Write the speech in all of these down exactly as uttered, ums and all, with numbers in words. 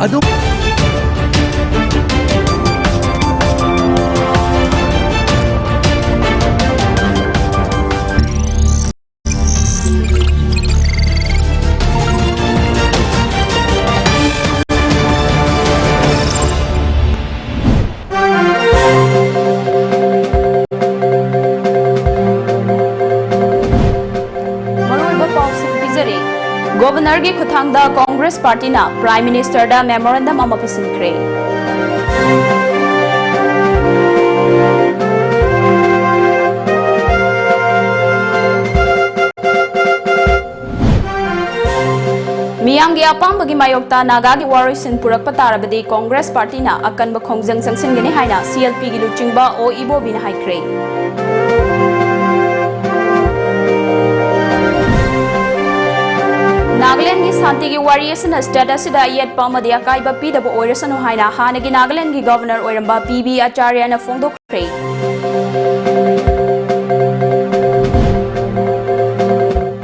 ꯑꯗꯨꯝ ꯃꯔꯨꯑꯣꯏꯕ ꯄꯥꯎꯁꯤꯡ ꯄꯤꯖꯔꯤ꯫ ꯒꯣꯚꯔꯅꯔꯒꯤ ꯈꯨꯠꯊꯥꯡꯗ ꯀꯣꯡꯒ꯭ꯔꯦꯁ ꯄꯥꯔꯇꯤꯅ ꯄ꯭ꯔꯥꯏꯝ ꯃꯤꯅꯤꯁꯇꯔꯗ ꯃꯦꯃꯣꯔꯦꯟꯗꯝ ꯑꯃ ꯄꯤꯁꯤꯟꯈ꯭ꯔꯦ꯫ ꯃꯤꯌꯥꯝꯒꯤ ꯑꯄꯥꯝꯕꯒꯤ ꯃꯥꯌꯣꯛꯇ ꯅꯥꯒꯥꯒꯤ ꯋꯥꯔꯣꯏꯁꯤꯟ ꯄꯨꯔꯛꯄ ꯇꯥꯔꯕꯗꯤ ꯀꯣꯡꯒ꯭ꯔꯦꯁ ꯄꯥꯔꯇꯤꯅ ꯑꯀꯟꯕ ꯈꯣꯡꯖꯪ ꯆꯪꯁꯤꯟꯒꯅꯤ ꯍꯥꯏꯅ ꯁꯤ ꯑꯦꯜ ꯄꯤꯒꯤ ꯂꯨꯆꯤꯡꯕ ꯑꯣ ꯏꯕꯣꯕꯤꯅ ꯍꯥꯏꯈ꯭ꯔꯦ꯫ ꯅꯥꯒꯥꯂꯦꯟꯒꯤ ꯁꯥꯟꯇꯤꯒꯤ ꯋꯥꯔꯤ ꯑꯁꯤꯅ ꯁ꯭ꯇꯦꯠ ꯑꯁꯤꯗ ꯑꯌꯦꯠꯄ ꯑꯃꯗꯤ ꯑꯀꯥꯏꯕ ꯄꯤꯗꯕ ꯑꯣꯏꯔꯁꯅꯨ ꯍꯥꯏꯅ ꯍꯥꯟꯅꯒꯤ ꯅꯥꯒꯥꯂꯦꯟꯒꯤ ꯒꯣꯚꯔꯅꯔ ꯑꯣꯏꯔꯝꯕ ꯄꯤ ꯕꯤ ꯑꯆꯥꯔꯌꯅ ꯐꯣꯡꯗꯣꯛꯈ꯭ꯔꯦ꯫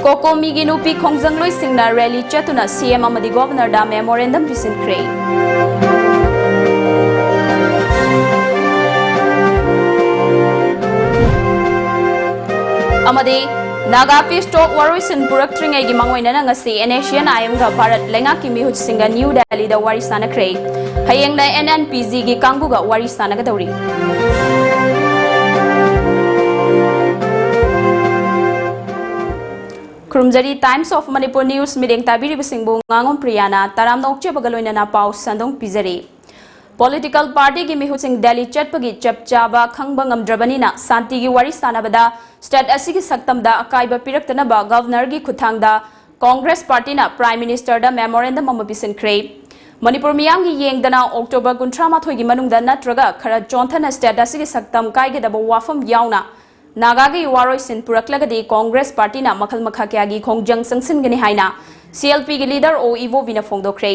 ꯀꯣꯀꯣꯃꯤꯒꯤ ꯅꯨꯄꯤ ꯈꯣꯡꯖꯪꯂꯣꯏꯁꯤꯡꯅ ꯔꯦꯂꯤ ꯆꯠꯇꯨꯅ ꯁꯤ ꯑꯦꯝ ꯑꯃꯗꯤ ꯒꯣꯚꯔꯅꯔꯗ ꯃꯦꯃꯣꯔꯦꯟꯗꯝ ꯄꯤꯁꯤꯟꯈ꯭ꯔꯦ꯫ ꯑꯃꯗꯤ ꯅꯥꯒꯥ ꯄꯤꯁ ꯇꯣꯛ ꯋꯥꯔꯣꯏꯁꯤꯟ ꯄꯨꯔꯛꯇ꯭ꯔꯤꯉꯩꯒꯤ ꯃꯥꯡꯑꯣꯏꯅꯅ ꯉꯁꯤ ꯑꯦꯟ ꯑꯦꯁ ꯁꯤ ꯑꯦꯟ ꯑꯥꯏ ꯑꯦꯝꯒ ꯚꯥꯔꯠ ꯂꯩꯉꯥꯛꯀꯤ ꯃꯤꯍꯨꯠꯁꯤꯡꯒ ꯅ꯭ꯌꯨ ꯗꯦꯜꯂꯤꯗ ꯋꯥꯔꯤ ꯁꯥꯟꯅꯈ꯭ꯔꯦ꯫ ꯍꯌꯦꯡꯅ ꯑꯦꯟ ꯑꯦꯟ ꯄꯤ ꯖꯤꯒꯤ ꯀꯥꯡꯕꯨꯒ ꯋꯥꯔꯤ ꯁꯥꯟꯅꯒꯗꯧꯔꯤ꯫ ꯈꯨꯔꯨꯝꯖꯔꯤ꯫ Times of Manipur News ꯃꯤꯠꯌꯦꯡ ꯇꯥꯕꯤꯔꯤꯕꯁꯤꯡꯕꯨ ꯉꯥꯉꯣꯝ ꯄ꯭ꯔꯤꯌꯥꯅ ꯇꯔꯥꯝꯅ ꯑꯣꯛꯆꯕꯒ ꯂꯣꯏꯅꯅ ꯄꯥꯎ ꯁꯟꯗꯣꯡ ꯄꯤꯖꯔꯤ꯫ ꯄꯣꯂꯤꯇꯤꯀꯦꯜ ꯄꯥꯔꯇꯤꯒꯤ ꯃꯤꯍꯨꯠꯁꯤꯡ ꯗꯦꯜꯂꯤ ꯆꯠꯄꯒꯤ ꯆꯞ ꯆꯥꯕ ꯈꯪꯕ ꯉꯝꯗ꯭ꯔꯕꯅꯤꯅ ꯁꯥꯟꯇꯤꯒꯤ ꯋꯥꯔꯤ ꯁꯥꯟꯅꯕꯗ ꯁ꯭ꯇꯦꯠ ꯑꯁꯤꯒꯤ ꯁꯛꯇꯝꯗ ꯑꯀꯥꯏꯕ ꯄꯤꯔꯛꯇꯅꯕ ꯒꯚꯔꯅꯔꯒꯤ ꯈꯨꯠꯊꯥꯡꯗ ꯀꯣꯡꯒ꯭ꯔꯦꯁ ꯄꯥꯔꯇꯤꯅ ꯄ꯭ꯔꯥꯏꯝ ꯃꯤꯅꯤꯁꯇꯔꯗ ꯃꯦꯃꯣꯔꯦꯟꯗꯝ ꯑꯃ ꯄꯤꯁꯤꯟꯈ꯭ꯔꯦ꯫ ꯃꯅꯤꯄꯨꯔ ꯃꯤꯌꯥꯝꯒꯤ ꯌꯦꯡꯗꯅ ꯑꯣꯛꯇꯣꯕꯔ ꯀꯨꯟꯊ꯭ꯔꯥ ꯃꯥꯊꯣꯏꯒꯤ ꯃꯅꯨꯡꯗ ꯅꯠꯇ꯭ꯔꯒ ꯈꯔ ꯆꯣꯟꯊꯅ ꯁ꯭ꯇꯦꯠ ꯑꯁꯤꯒꯤ ꯁꯛꯇꯝ ꯀꯥꯏꯒꯗꯕ ꯋꯥꯐꯝ ꯌꯥꯎꯅ ꯅꯥꯒꯥꯒꯤ ꯋꯥꯔꯣꯏꯁꯤꯟ ꯄꯨꯔꯛꯂꯒꯗꯤ ꯀꯣꯡꯒ꯭ꯔꯦꯁ ꯄꯥꯔꯇꯤꯅ ꯃꯈꯜ ꯃꯈꯥ ꯀꯌꯥꯒꯤ ꯈꯣꯡꯖꯪ ꯆꯪꯁꯤꯟꯒꯅꯤ ꯍꯥꯏꯅ ꯁꯤ ꯑꯦꯜ ꯄꯤꯒꯤ ꯂꯤꯗꯔ ꯑꯣ ꯏꯕꯣꯕꯤꯅ ꯐꯣꯡꯗꯣꯛꯈ꯭ꯔꯦ꯫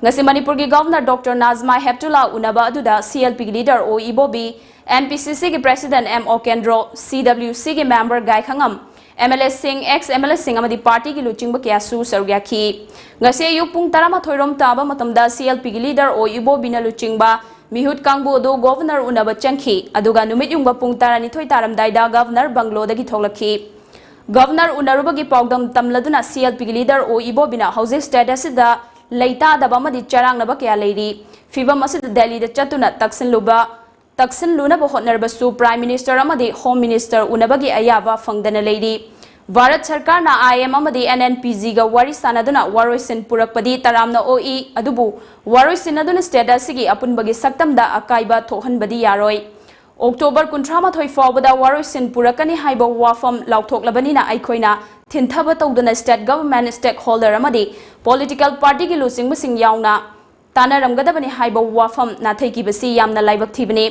ꯉꯁꯤ ꯃꯅꯤꯄꯨꯔꯒꯤ ꯒꯚꯔꯅꯔ ꯗꯣꯛꯇꯔ ꯅꯥꯖꯃꯥ ꯍꯦꯞꯇꯨꯂꯥ ꯎꯅꯕ ꯑꯗꯨꯗ ꯁꯤ ꯑꯦꯜ ꯄꯤꯒꯤ ꯂꯤꯗꯔ ꯑꯣ ꯏꯕꯣꯕꯤ, ꯑꯦꯝ ꯄꯤ ꯁꯤ ꯁꯤꯒꯤ ꯄ꯭ꯔꯦꯁꯤꯗꯦꯟꯠ ꯑꯦꯝ ꯑꯣꯀꯦꯟꯗ꯭ꯔꯣ, ꯁꯤ ꯗꯕ꯭ꯂꯤꯎ ꯁꯤꯒꯤ ꯃꯦꯝꯕꯔ ꯒꯥꯏꯈꯉꯝ, ꯑꯦꯝ ꯑꯦꯜ ꯑꯦꯁꯤꯡ, ꯑꯦꯛꯁ ꯑꯦꯝ ꯑꯦꯜ ꯑꯦꯁꯤꯡ ꯑꯃꯗꯤ ꯄꯥꯔꯇꯤꯒꯤ ꯂꯨꯆꯤꯡꯕ ꯀꯌꯥꯁꯨ ꯁꯔꯨꯛ ꯌꯥꯈꯤ꯫ ꯉꯁꯤ ꯑꯌꯨꯛ ꯄꯨꯡ ꯇꯔꯥꯃꯥꯊꯣꯏ ꯔꯣꯝ ꯇꯥꯕ ꯃꯇꯝꯗ ꯁꯤ ꯑꯦꯜ ꯄꯤꯒꯤ ꯂꯤꯗꯔ ꯑꯣ ꯏꯕꯣꯕꯤꯅ ꯂꯨꯆꯤꯡꯕ ꯃꯤꯍꯨꯠ ꯀꯥꯡꯕꯨ ꯑꯗꯨ ꯒꯣꯚꯔꯅꯔ ꯎꯅꯕ ꯆꯪꯈꯤ꯫ ꯑꯗꯨꯒ ꯅꯨꯃꯤꯠ ꯌꯨꯡꯕ ꯄꯨꯡ ꯇꯔꯥꯅꯤꯊꯣꯏ ꯇꯥꯔꯝꯗꯥꯏꯗ ꯒꯣꯚꯔꯅꯔ ꯕꯪꯒ꯭ꯂꯣꯗꯒꯤ ꯊꯣꯛꯂꯛꯈꯤ꯫ ꯒꯣꯚꯔꯅꯔ ꯎꯅꯔꯨꯕꯒꯤ ꯄꯥꯎꯗꯝ ꯇꯝꯂꯗꯨꯅ ꯁꯤ ꯑꯦꯜ ꯄꯤꯒꯤ ꯂꯤꯗꯔ ꯑꯣ ꯏꯕꯣꯕꯤꯅ ꯍꯧꯖꯤꯛ ꯁ꯭ꯇꯦꯠ ꯑꯁꯤꯗ ꯂꯩꯇꯥꯗꯕ ꯑꯃꯗꯤ ꯆꯔꯥꯡꯅꯕ ꯀꯌꯥ ꯂꯩꯔꯤ꯫ ꯐꯤꯚꯝ ꯑꯁꯤꯗ ꯗꯦꯜꯂꯤꯗ ꯆꯠꯇꯨꯅ ꯇꯛꯁꯤꯜꯂꯨꯕ ꯇꯛꯁꯤꯟꯂꯨꯅꯕ ꯍꯣꯠꯅꯔꯕꯁꯨ ꯄ꯭ꯔꯥꯏꯝ ꯃꯤꯅꯤꯁꯇꯔ ꯑꯃꯗꯤ ꯍꯣꯝ ꯃꯤꯅꯤꯁꯇꯔ ꯎꯅꯕꯒꯤ ꯑꯌꯥꯕ ꯐꯪꯗꯅ ꯂꯩꯔꯤ꯫ ꯚꯥꯔꯠ ꯁꯔꯀꯥꯔꯅ ꯑꯥꯏ ꯑꯦꯝ ꯑꯃꯗꯤ ꯑꯦꯟ ꯑꯦꯟ ꯄꯤ ꯖꯤꯒ ꯋꯥꯔꯤ ꯁꯥꯅꯗꯨꯅ ꯋꯥꯔꯣꯏꯁꯤꯟ ꯄꯨꯔꯛꯄꯗꯤ ꯇꯔꯥꯝꯅ ꯑꯣꯛꯏ, ꯑꯗꯨꯕꯨ ꯋꯥꯔꯣꯏꯁꯤꯟ ꯑꯗꯨꯅ ꯁ꯭ꯇꯦꯠ ꯑꯁꯤꯒꯤ ꯑꯄꯨꯟꯕꯒꯤ ꯁꯛꯇꯝꯗ ꯑꯀꯥꯏꯕ ꯊꯣꯛꯍꯟꯕꯗꯤ ꯌꯥꯔꯣꯏ꯫ ꯑꯣꯛꯇꯣꯕꯔ ꯀꯨꯟꯊ꯭ꯔꯥ ꯃꯥꯊꯣꯏ ꯐꯥꯎꯕꯗ ꯋꯥꯔꯣꯏꯁꯤꯟ ꯄꯨꯔꯛꯀꯅꯤ ꯍꯥꯏꯕ ꯋꯥꯐꯝ ꯂꯥꯎꯊꯣꯛꯂꯕꯅꯤꯅ ꯑꯩꯈꯣꯏꯅ ꯊꯤꯟꯊꯕ ꯇꯧꯗꯨꯅ ꯁ꯭ꯇꯦꯠ ꯒꯚꯔꯟꯃꯦꯟꯠ, ꯁ꯭ꯇꯦꯛꯍꯣꯜꯗꯔ ꯑꯃꯗꯤ ꯄꯣꯂꯤꯇꯤꯀꯦꯜ ꯄꯥꯔꯇꯤꯒꯤ ꯂꯨꯆꯤꯡꯕꯁꯤꯡ ꯌꯥꯎꯅ ꯇꯥꯟꯅꯔꯝꯒꯗꯕꯅꯤ ꯍꯥꯏꯕ ꯋꯥꯐꯝ ꯅꯥꯊꯩꯈꯤꯕꯁꯤ ꯌꯥꯝꯅ ꯂꯥꯏꯕꯛ ꯊꯤꯕꯅꯤ꯫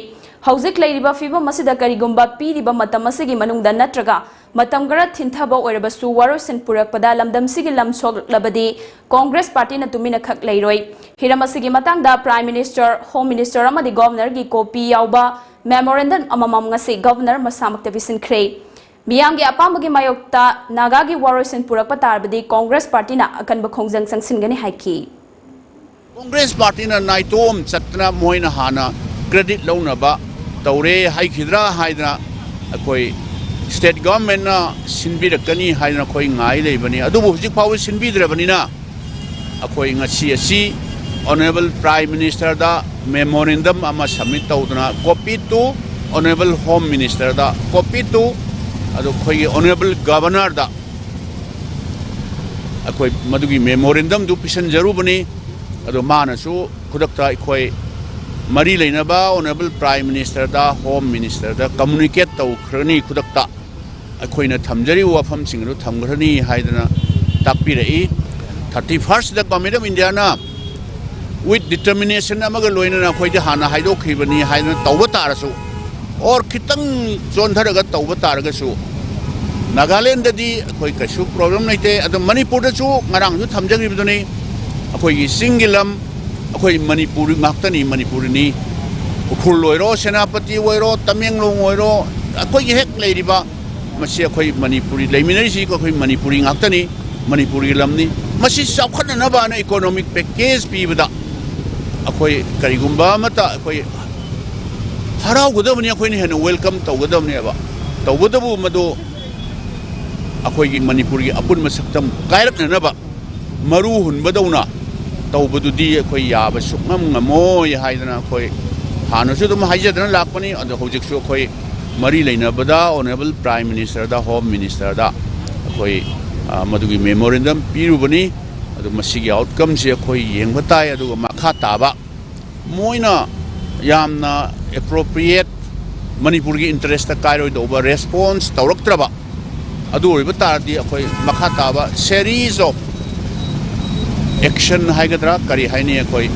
ꯍꯧꯖꯤꯛ ꯂꯩꯔꯤꯕ ꯐꯤꯚꯝ ꯑꯁꯤꯗ ꯀꯔꯤꯒꯨꯝꯕ ꯄꯤꯔꯤꯕ ꯃꯇꯝ ꯑꯁꯤꯒꯤ ꯃꯅꯨꯡꯗ ꯅꯠꯇ꯭ꯔꯒ ꯃꯇꯝ ꯈꯔ ꯊꯤꯟꯊꯕ ꯑꯣꯏꯔꯕꯁꯨ ꯋꯥꯔꯣꯏꯁꯤꯟ ꯄꯨꯔꯛꯄꯗ ꯂꯝꯗꯝꯁꯤꯒꯤ ꯂꯝ ꯁꯣꯛꯂꯛꯂꯕꯗꯤ ꯀꯣꯡꯒ꯭ꯔꯦꯁ ꯄꯥꯔꯇꯤꯅ ꯇꯨꯃꯤꯟꯅ ꯈꯛ ꯂꯩꯔꯣꯏ꯫ ꯍꯤꯔꯝ ꯑꯁꯤꯒꯤ ꯃꯇꯥꯡꯗ ꯄ꯭ꯔꯥꯏꯝ ꯃꯤꯅꯤꯁꯇꯔ, ꯍꯣꯝ ꯃꯤꯅꯤꯁꯇꯔ ꯑꯃꯗꯤ ꯒꯣꯚꯔꯅꯔꯒꯤ ꯀꯣꯄꯤ ꯌꯥꯎꯕ ꯃꯦꯃꯣꯔꯦꯟꯗꯝ ꯑꯃꯃꯝ ꯉꯁꯤ ꯒꯣꯚꯔꯅꯔ ꯃꯁꯥꯃꯛꯇ ꯄꯤꯁꯤꯟꯈ꯭ꯔꯦ꯫ ꯃꯤꯌꯥꯝꯒꯤ ꯑꯄꯥꯝꯕꯒꯤ ꯃꯥꯌꯣꯛꯇ ꯅꯥꯒꯥꯒꯤ ꯋꯥꯔꯣꯏꯁꯤꯟ ꯄꯨꯔꯛꯄ ꯇꯥꯔꯕꯗꯤ ꯀꯣꯡꯒ꯭ꯔꯦꯁ ꯄꯥꯔꯇꯤꯅ ꯑꯀꯟꯕ ꯈꯣꯡꯖꯪ ꯆꯪꯁꯤꯟꯒꯅꯤ ꯍꯥꯏꯈꯤ꯫ ꯀꯣꯡꯒ꯭ꯔꯦꯁ ꯄꯥꯔꯇꯤꯅ ꯅꯥꯏꯇꯣꯝ ꯆꯠꯇꯅ ꯃꯣꯏꯅ ꯍꯥꯟꯅ ꯀ꯭ꯔꯦꯗꯤꯠ ꯂꯧꯅꯕ ꯇꯧꯔꯦ ꯍꯥꯏꯈꯤꯗ꯭ꯔꯥ ꯍꯥꯏꯗꯅ ꯑꯩꯈꯣꯏ ꯁ꯭ꯇꯦꯠ ꯒꯚꯔꯟꯃꯦꯟꯠꯅ ꯁꯤꯟꯕꯤꯔꯛꯀꯅꯤ ꯍꯥꯏꯗꯅ ꯑꯩꯈꯣꯏ ꯉꯥꯏ ꯂꯩꯕꯅꯤ꯫ ꯑꯗꯨꯕꯨ ꯍꯧꯖꯤꯛ ꯐꯥꯎꯕ ꯁꯤꯟꯕꯤꯗ꯭ꯔꯕꯅꯤꯅ ꯑꯩꯈꯣꯏ ꯉꯁꯤ ꯑꯁꯤ ꯑꯣꯅꯔꯦꯕꯜ ꯄ꯭ꯔꯥꯏꯝ ꯃꯤꯅꯤꯁꯇꯔꯗ ꯃꯦꯃꯣꯔꯦꯟꯗꯝ ꯑꯃ ꯁꯕꯃꯤꯠ ꯇꯧꯗꯅ copy to honourable home ministerꯗ, copy to ꯑꯗꯣ ꯑꯩꯈꯣꯏꯒꯤ ꯑꯣꯅꯔꯦꯕꯜ ꯒꯚꯔꯅꯔꯗ ꯑꯩꯈꯣꯏ ꯃꯗꯨꯒꯤ ꯃꯦꯃꯣꯔꯦꯟꯗꯝꯗꯨ ꯄꯤꯁꯤꯟꯖꯔꯨꯕꯅꯤ꯫ ꯑꯗꯣ ꯃꯥꯅꯁꯨ ꯈꯨꯗꯛꯇ ꯑꯩꯈꯣꯏ ꯃꯔꯤ ꯂꯩꯅꯕ ꯑꯣꯅꯔꯦꯕꯜ ꯄ꯭ꯔꯥꯏꯝ ꯃꯤꯅꯤꯁꯇꯔꯗ, ꯍꯣꯝ ꯃꯤꯅꯤꯁꯇꯔꯗ ꯀꯝꯃꯨꯅꯤꯀꯦꯠ ꯇꯧꯈ꯭ꯔꯅꯤ ꯈꯨꯗꯛꯇ꯫ ꯑꯩꯈꯣꯏꯅ ꯊꯝꯖꯔꯤꯕ ꯋꯥꯐꯝꯁꯤꯡ ꯑꯗꯨ ꯊꯝꯈ꯭ꯔꯅꯤ ꯍꯥꯏꯗꯅ ꯇꯥꯛꯄꯤꯔꯛꯏ꯫ ꯊꯥꯔꯇꯤ ꯐꯥꯔꯁꯇ ꯒꯣꯔꯃꯦꯟ ꯑꯣꯐ ꯏꯟꯗꯤꯌꯥꯅ with determination ꯑꯃꯒ ꯂꯣꯏꯅꯅ ꯑꯩꯈꯣꯏꯗ ꯍꯥꯟꯅ ꯍꯥꯏꯗꯣꯛꯈꯤꯕꯅꯤ ꯍꯥꯏꯗꯅ ꯇꯧꯕ ꯇꯥꯔꯁꯨ, ꯑꯣꯔ ꯈꯤꯇꯪ ꯆꯣꯟꯊꯔꯒ ꯇꯧꯕ ꯇꯥꯔꯒꯁꯨ, ꯅꯥꯒꯥꯂꯦꯟꯗꯗꯤ ꯑꯩꯈꯣꯏ ꯀꯩꯁꯨ ꯄ꯭ꯔꯣꯕ꯭ꯂꯦꯝ ꯂꯩꯇꯦ꯫ ꯑꯗꯣ ꯃꯅꯤꯄꯨꯔꯗꯁꯨ ꯉꯔꯥꯡꯁꯨ ꯊꯝꯖꯈꯤꯕꯗꯨꯅꯤ, ꯑꯩꯈꯣꯏꯒꯤ ꯆꯤꯡꯒꯤ ꯂꯝ, ꯑꯩꯈꯣꯏ ꯃꯅꯤꯄꯨꯔ ꯉꯥꯛꯇꯅꯤ, ꯃꯅꯤꯄꯨꯔꯅꯤ꯫ ꯎꯈ꯭ꯔꯨꯜ ꯑꯣꯏꯔꯣ, ꯁꯦꯅꯥꯄꯇꯤ ꯑꯣꯏꯔꯣ, ꯇꯃꯦꯡꯂꯣꯡ ꯑꯣꯏꯔꯣ, ꯑꯩꯈꯣꯏꯒꯤ ꯍꯦꯛ ꯂꯩꯔꯤꯕ ꯃꯁꯤ ꯑꯩꯈꯣꯏ ꯃꯅꯤꯄꯨꯔꯤ ꯂꯩꯃꯤꯟꯅꯔꯤꯁꯤ ꯑꯩꯈꯣꯏ ꯃꯅꯤꯄꯨꯔꯤ ꯉꯥꯛꯇꯅꯤ, ꯃꯅꯤꯄꯨꯔꯒꯤ ꯂꯝꯅꯤ꯫ ꯃꯁꯤ ꯆꯥꯎꯈꯠꯅꯅꯕꯅ economic package ꯄꯤꯕꯗ ꯑꯩꯈꯣꯏ ꯀꯔꯤꯒꯨꯝꯕ ꯑꯃꯠꯇ ꯑꯩꯈꯣꯏ ꯍꯔꯥꯎꯒꯗꯕꯅꯤ, ꯑꯩꯈꯣꯏꯅ ꯍꯦꯟꯅ welcome ꯇꯧꯒꯗꯕꯅꯦꯕ꯫ ꯇꯧꯕꯇꯕꯨ ꯃꯗꯨ ꯑꯩꯈꯣꯏꯒꯤ ꯃꯅꯤꯄꯨꯔꯒꯤ ꯑꯄꯨꯟꯕ ꯁꯛꯇꯝ ꯀꯥꯏꯔꯛꯅꯅꯕ ꯃꯔꯨ ꯍꯨꯟꯕꯗꯧꯅ ꯇꯧꯕꯗꯨꯗꯤ ꯑꯩꯈꯣꯏ ꯌꯥꯕ ꯁꯨꯛꯉꯝ ꯉꯝꯃꯣꯏ ꯍꯥꯏꯗꯅ ꯑꯩꯈꯣꯏ ꯍꯥꯟꯅꯁꯨ ꯑꯗꯨꯝ ꯍꯥꯏꯖꯗꯅ ꯂꯥꯛꯄꯅꯤ꯫ ꯑꯗꯣ ꯍꯧꯖꯤꯛꯁꯨ ꯑꯩꯈꯣꯏ ꯃꯔꯤ ꯂꯩꯅꯕꯗ Honourable Prime Ministerꯗ, Home Ministerꯗ ꯑꯩꯈꯣꯏ, ꯑ, ꯃꯗꯨꯒꯤ memorandum ꯄꯤꯔꯨꯕꯅꯤ꯫ ꯑꯗꯨ ꯃꯁꯤꯒꯤ outcomeꯁꯦ ꯑꯩꯈꯣꯏ ꯌꯦꯡꯕ ꯇꯥꯏ꯫ ꯑꯗꯨꯒ ꯃꯈꯥ ꯇꯥꯕ ꯃꯣꯏꯅ ꯌꯥꯝꯅ appropriate, ꯃꯅꯤꯄꯨꯔꯒꯤ interestꯇ ꯀꯥꯏꯔꯣꯏꯗꯧꯕ response ꯇꯧꯔꯛꯇ꯭ꯔꯕ ꯑꯗꯨ ꯑꯣꯏꯕ ꯇꯥꯔꯗꯤ ꯑꯩꯈꯣꯏ ꯃꯈꯥ ꯇꯥꯕ series of action ꯍꯥꯏꯒꯗ꯭ꯔꯥ, ꯀꯔꯤ ꯍꯥꯏꯅꯤ, ꯑꯩꯈꯣꯏ,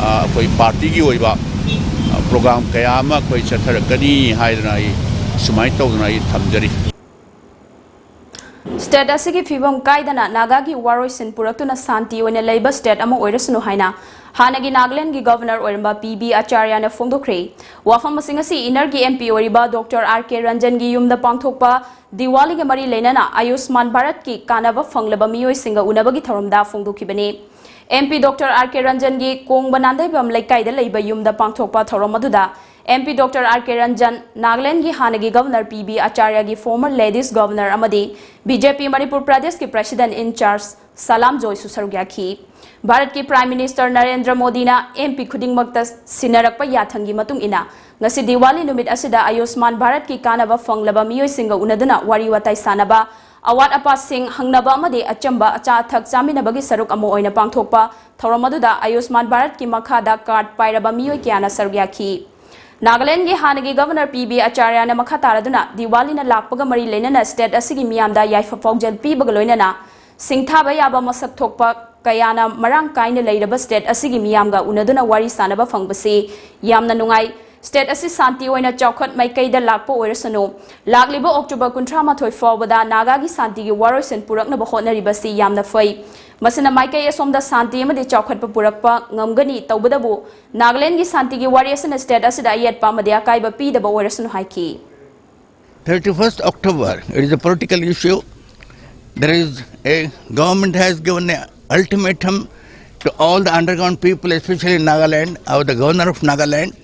ꯑ, ꯑꯩꯈꯣꯏ partyꯒꯤ ꯑꯣꯏꯕ, ꯑ, program ꯀꯌꯥ ꯑꯃ ꯑꯩꯈꯣꯏ ꯆꯠꯊꯔꯛꯀꯅꯤ ꯍꯥꯏꯗꯅ ꯑꯩ ꯁꯨꯃꯥꯏꯅ ꯇꯧꯗꯅ ꯑꯩ ꯊꯝꯖꯔꯤ꯫ State ꯑꯁꯤꯒꯤ ꯐꯤꯕꯝ ꯀꯥꯏꯗꯅ ꯅꯥꯒꯥꯒꯤ ꯋꯥꯔꯣꯏꯁꯤꯟ ꯄꯨꯔꯛꯇꯨꯅ ꯁꯥꯟꯇꯤ ꯑꯣꯏꯅ ꯂꯩꯕ state ꯑꯃ ꯑꯣꯏꯔꯁꯅꯨ ꯍꯥꯏꯅ ꯍꯥꯟꯅꯒꯤ ꯅꯥꯒꯥꯂꯦꯟꯒꯤ Governor ꯑꯣꯏꯔꯝꯕ ꯄꯤ ꯕꯤ ꯑꯆꯥꯔꯌꯥꯅ ꯐꯣꯡꯗꯣꯛꯈ꯭ꯔꯦ꯫ ꯋꯥꯐꯝꯁꯤꯡ ꯑꯁꯤ ꯏꯅꯔꯒꯤ ꯑꯦꯝ ꯄꯤ ꯑꯣꯏꯔꯤꯕ ꯗꯣꯛꯇꯔ ꯑꯥꯔ ꯀꯦ ꯔꯟꯖꯟꯒꯤ ꯌꯨꯝꯗ ꯄꯥꯡꯊꯣꯛꯄ ꯗꯤꯋꯥꯂꯤꯒ ꯃꯔꯤ ꯂꯩꯅꯅ ꯑꯌꯨꯁꯃꯥꯟ ꯚꯥꯔꯠꯀꯤ ꯀꯥꯟꯅꯕ ꯐꯪꯂꯕ ꯃꯤꯑꯣꯏꯁꯤꯡꯒ ꯎꯅꯕꯒꯤ ꯊꯧꯔꯝꯗ ꯐꯣꯡꯗꯣꯛꯈꯤꯕꯅꯤ꯫ M P doctor R K ꯔꯟꯖꯟꯒꯤ ꯀꯣꯡꯕ ꯅꯥꯟꯗꯩꯕꯝ ꯂꯩꯀꯥꯏꯗ ꯂꯩꯕ ꯌꯨꯝꯗ ꯄꯥꯡꯊꯣꯛꯄ ꯊꯧꯔꯝ ꯑꯗꯨꯗ M P doctor R K Ranjan, ꯅꯥꯒꯥꯂꯦꯟꯒꯤ ꯍꯥꯟꯅꯒꯤ Governor ꯄꯤ ꯕꯤ ꯑꯆꯥꯔꯌꯥꯒꯤ former ladies Governor ꯑꯃꯗꯤ ꯕꯤ ꯖꯦ ꯄꯤ ꯃꯅꯤꯄꯨꯔ ꯄ꯭ꯔꯗꯦꯁꯀꯤ President in charge ꯁꯂꯥꯝ ꯖꯣꯏꯁꯨ ꯁꯔꯨꯛ ꯌꯥꯈꯤ꯫ ꯚꯥꯔꯠꯀꯤ Prime Minister ꯅꯔꯦꯟꯗ꯭ꯔ ꯃꯣꯗꯤꯅ ꯑꯦꯝ ꯄꯤ ꯈꯨꯗꯤꯡꯃꯛꯇ ꯁꯤꯟꯅꯔꯛꯄ ꯌꯥꯊꯪꯒꯤ ꯃꯇꯨꯡ ꯏꯟꯅ ꯉꯁꯤ ꯗꯤꯋꯥꯂꯤ ꯅꯨꯃꯤꯠ ꯑꯁꯤꯗ ꯑꯌꯨꯁꯃꯥꯟ ꯚꯥꯔꯠꯀꯤ ꯀꯥꯟꯅꯕ ꯐꯪꯂꯕ ꯃꯤꯑꯣꯏꯁꯤꯡꯒ ꯎꯅꯗꯨꯅ ꯋꯥꯔꯤ ꯋꯥꯇꯥꯏ ꯁꯥꯟꯅꯕ, ꯑꯋꯥꯠ ꯑꯄꯥꯁꯤꯡ ꯍꯪꯅꯕ ꯑꯃꯗꯤ ꯑꯆꯝꯕ ꯑꯆꯥ ꯑꯊꯛ ꯆꯥꯃꯤꯟꯅꯕꯒꯤ ꯁꯔꯨꯛ ꯑꯃ ꯑꯣꯏꯅ ꯄꯥꯡꯊꯣꯛꯄ ꯊꯧꯔꯝ ꯑꯗꯨꯗ ꯑꯌꯨꯁꯃꯥꯟ ꯚꯥꯔꯠꯀꯤ ꯃꯈꯥꯗ card ꯄꯥꯏꯔꯕ ꯃꯤꯑꯣꯏ ꯀꯌꯥꯅ ꯁꯔꯨꯛ ꯌꯥꯈꯤ꯫ ꯅꯥꯒꯥꯂꯦꯟꯒꯤ ꯍꯥꯟꯅꯒꯤ Governor ꯄꯤ ꯕꯤ ꯑꯆꯥꯔꯌꯥꯅ ꯃꯈꯥ ꯇꯥꯔꯗꯨꯅ ꯗꯤꯋꯥꯂꯤꯅ ꯂꯥꯛꯄꯒ ꯃꯔꯤ ꯂꯩꯅꯅ state ꯑꯁꯤꯒꯤ ꯃꯤꯌꯥꯝꯗ ꯌꯥꯏꯐ ꯄꯥꯎꯖꯦꯜ ꯄꯤꯕꯒ ꯂꯣꯏꯅꯅ ꯁꯤꯡꯊꯥꯕ ꯌꯥꯕ ꯃꯁꯛ ꯊꯣꯛꯄ ꯀꯌꯥꯅ ꯃꯔꯥꯡ ꯀꯥꯏꯅ ꯂꯩꯔꯕ state ꯑꯁꯤꯒꯤ ꯃꯤꯌꯥꯝꯒ ꯎꯅꯗꯨꯅ ꯋꯥꯔꯤ ꯁꯥꯟꯅꯕ ꯐꯪꯕꯁꯤ ꯌꯥꯝꯅ ꯅꯨꯡꯉꯥꯏ꯫ State ꯑꯁꯤ ꯁꯥꯟꯇꯤ ꯑꯣꯏꯅ ꯆꯥꯎꯈꯠ ꯃꯥꯏꯀꯩꯗ ꯂꯥꯛꯄ ꯑꯣꯏꯔꯁꯅꯨ, ꯂꯥꯛꯂꯤꯕ October ꯀꯨꯟꯊ꯭ꯔꯥ ꯃꯥꯊꯣꯏ ꯐꯥꯎꯕꯗ ꯅꯥꯒꯥꯒꯤ ꯁꯥꯟꯇꯤꯒꯤ ꯋꯥꯔꯣꯏꯁꯤꯟ ꯄꯨꯔꯛꯅꯕ ꯍꯣꯠꯅꯔꯤꯕꯁꯤ ꯌꯥꯝꯅ ꯐꯩ꯫ ꯃꯁꯤꯅ ꯃꯥꯏꯀꯩ ꯑꯁꯣꯝꯗ ꯁꯥꯟꯇꯤ ꯑꯃꯗꯤ ꯆꯥꯎꯈꯠꯄ ꯄꯨꯔꯛꯄ ꯉꯝꯒꯅꯤ꯫ ꯇꯧꯕꯇꯕꯨ ꯅꯥꯒꯥꯂꯦꯟꯒꯤ ꯁꯥꯟꯇꯤꯒꯤ ꯋꯥꯔꯤ ꯑꯁꯤꯅ state ꯑꯁꯤꯗ ꯑꯌꯦꯠꯄ ꯑꯃꯗꯤ ꯑꯀꯥꯏꯕ ꯄꯤꯗꯕ ꯑꯣꯏꯔꯁꯅꯨ ꯍꯥꯏꯈꯤ꯫ thirty-first October, it is a political issue. There is a government has given an ultimatum to all the underground people, especially in Nagaland. Our the governor of Nagaland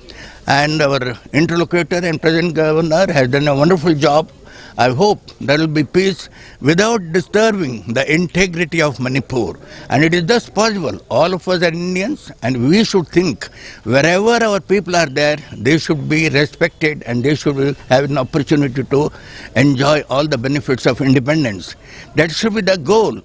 and our interlocutor and present governor has done a wonderful job. I hope there will be peace without disturbing the integrity of Manipur. And it is thus possible. All of us are Indians, and we should think wherever our people are there, they should be respected and they should have an opportunity to enjoy all the benefits of independence. That should be the goal.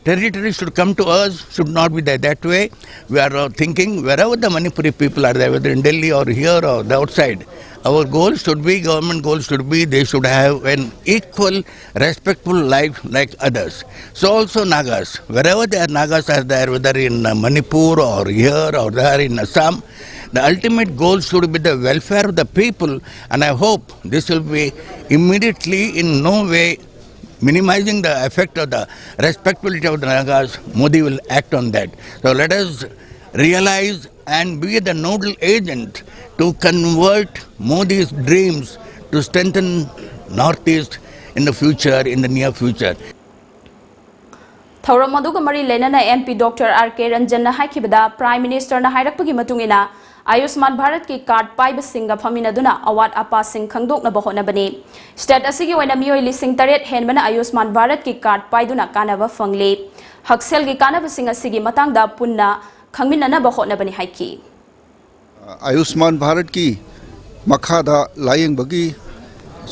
Territory should come to us, should not be that, that way. We are uh, thinking wherever the Manipuri people are there, whether in Delhi or here or the outside, our goal should be, government goal should be, they should have an equal, respectful life like others. So also Nagas, wherever the Nagas are there, whether in uh, Manipur or here or there in Assam, the ultimate goal should be the welfare of the people, and I hope this will be immediately in no way minimizing the effect of the respectability of the Nagas. Modi will act on that. So let us realize and be the nodal agent to convert Modi's dreams to strengthen Northeast in the future, in the near future. ꯊꯧꯔꯝ ꯑꯗꯨꯒ ꯃꯔꯤ ꯂꯩꯅꯅ M P Doctor R K Ranjan ꯅ ꯍꯥꯏꯈꯤꯕꯗ, Prime Minister ꯅ ꯍꯥꯏꯔꯛꯄꯒꯤ ꯃꯇꯨꯡ ꯏꯟꯅ, ꯑꯌꯨꯁꯃꯥꯟ ꯚꯥꯔꯠꯀꯤ card ꯄꯥꯏꯕꯁꯤꯡꯒ ꯐꯝꯃꯤꯟꯅꯗꯨꯅ ꯑꯋꯥꯠ ꯑꯄꯥꯁꯤꯡ ꯈꯪꯗꯣꯛꯅꯕ ꯍꯣꯠꯅꯕꯅꯤ꯫ State ꯑꯁꯤꯒꯤ ꯑꯣꯏꯅ ꯃꯤꯑꯣꯏ ꯂꯤꯁꯤꯡ ꯇꯔꯦꯠ ꯍꯦꯟꯕꯅ ꯑꯌꯨꯁꯃꯥꯟ ꯚꯥꯔꯠꯀꯤ ꯀꯥꯔꯗ ꯄꯥꯏꯗꯨꯅ ꯀꯥꯟꯅꯕ ꯐꯪꯂꯤ꯫ ꯍꯛꯁꯦꯜꯒꯤ ꯀꯥꯟꯅꯕꯁꯤꯡ ꯑꯁꯤꯒꯤ ꯃꯇꯥꯡꯗ ꯄꯨꯟꯅ ꯈꯪꯃꯤꯟꯅꯅꯕ ꯍꯣꯠꯅꯕꯅꯤ ꯍꯥꯏꯈꯤ꯫ ꯑꯌꯨꯁꯃꯥꯟ ꯚꯥꯔꯠꯀꯤ ꯃꯈꯥꯗ ꯂꯥꯌꯦꯡꯕꯒꯤ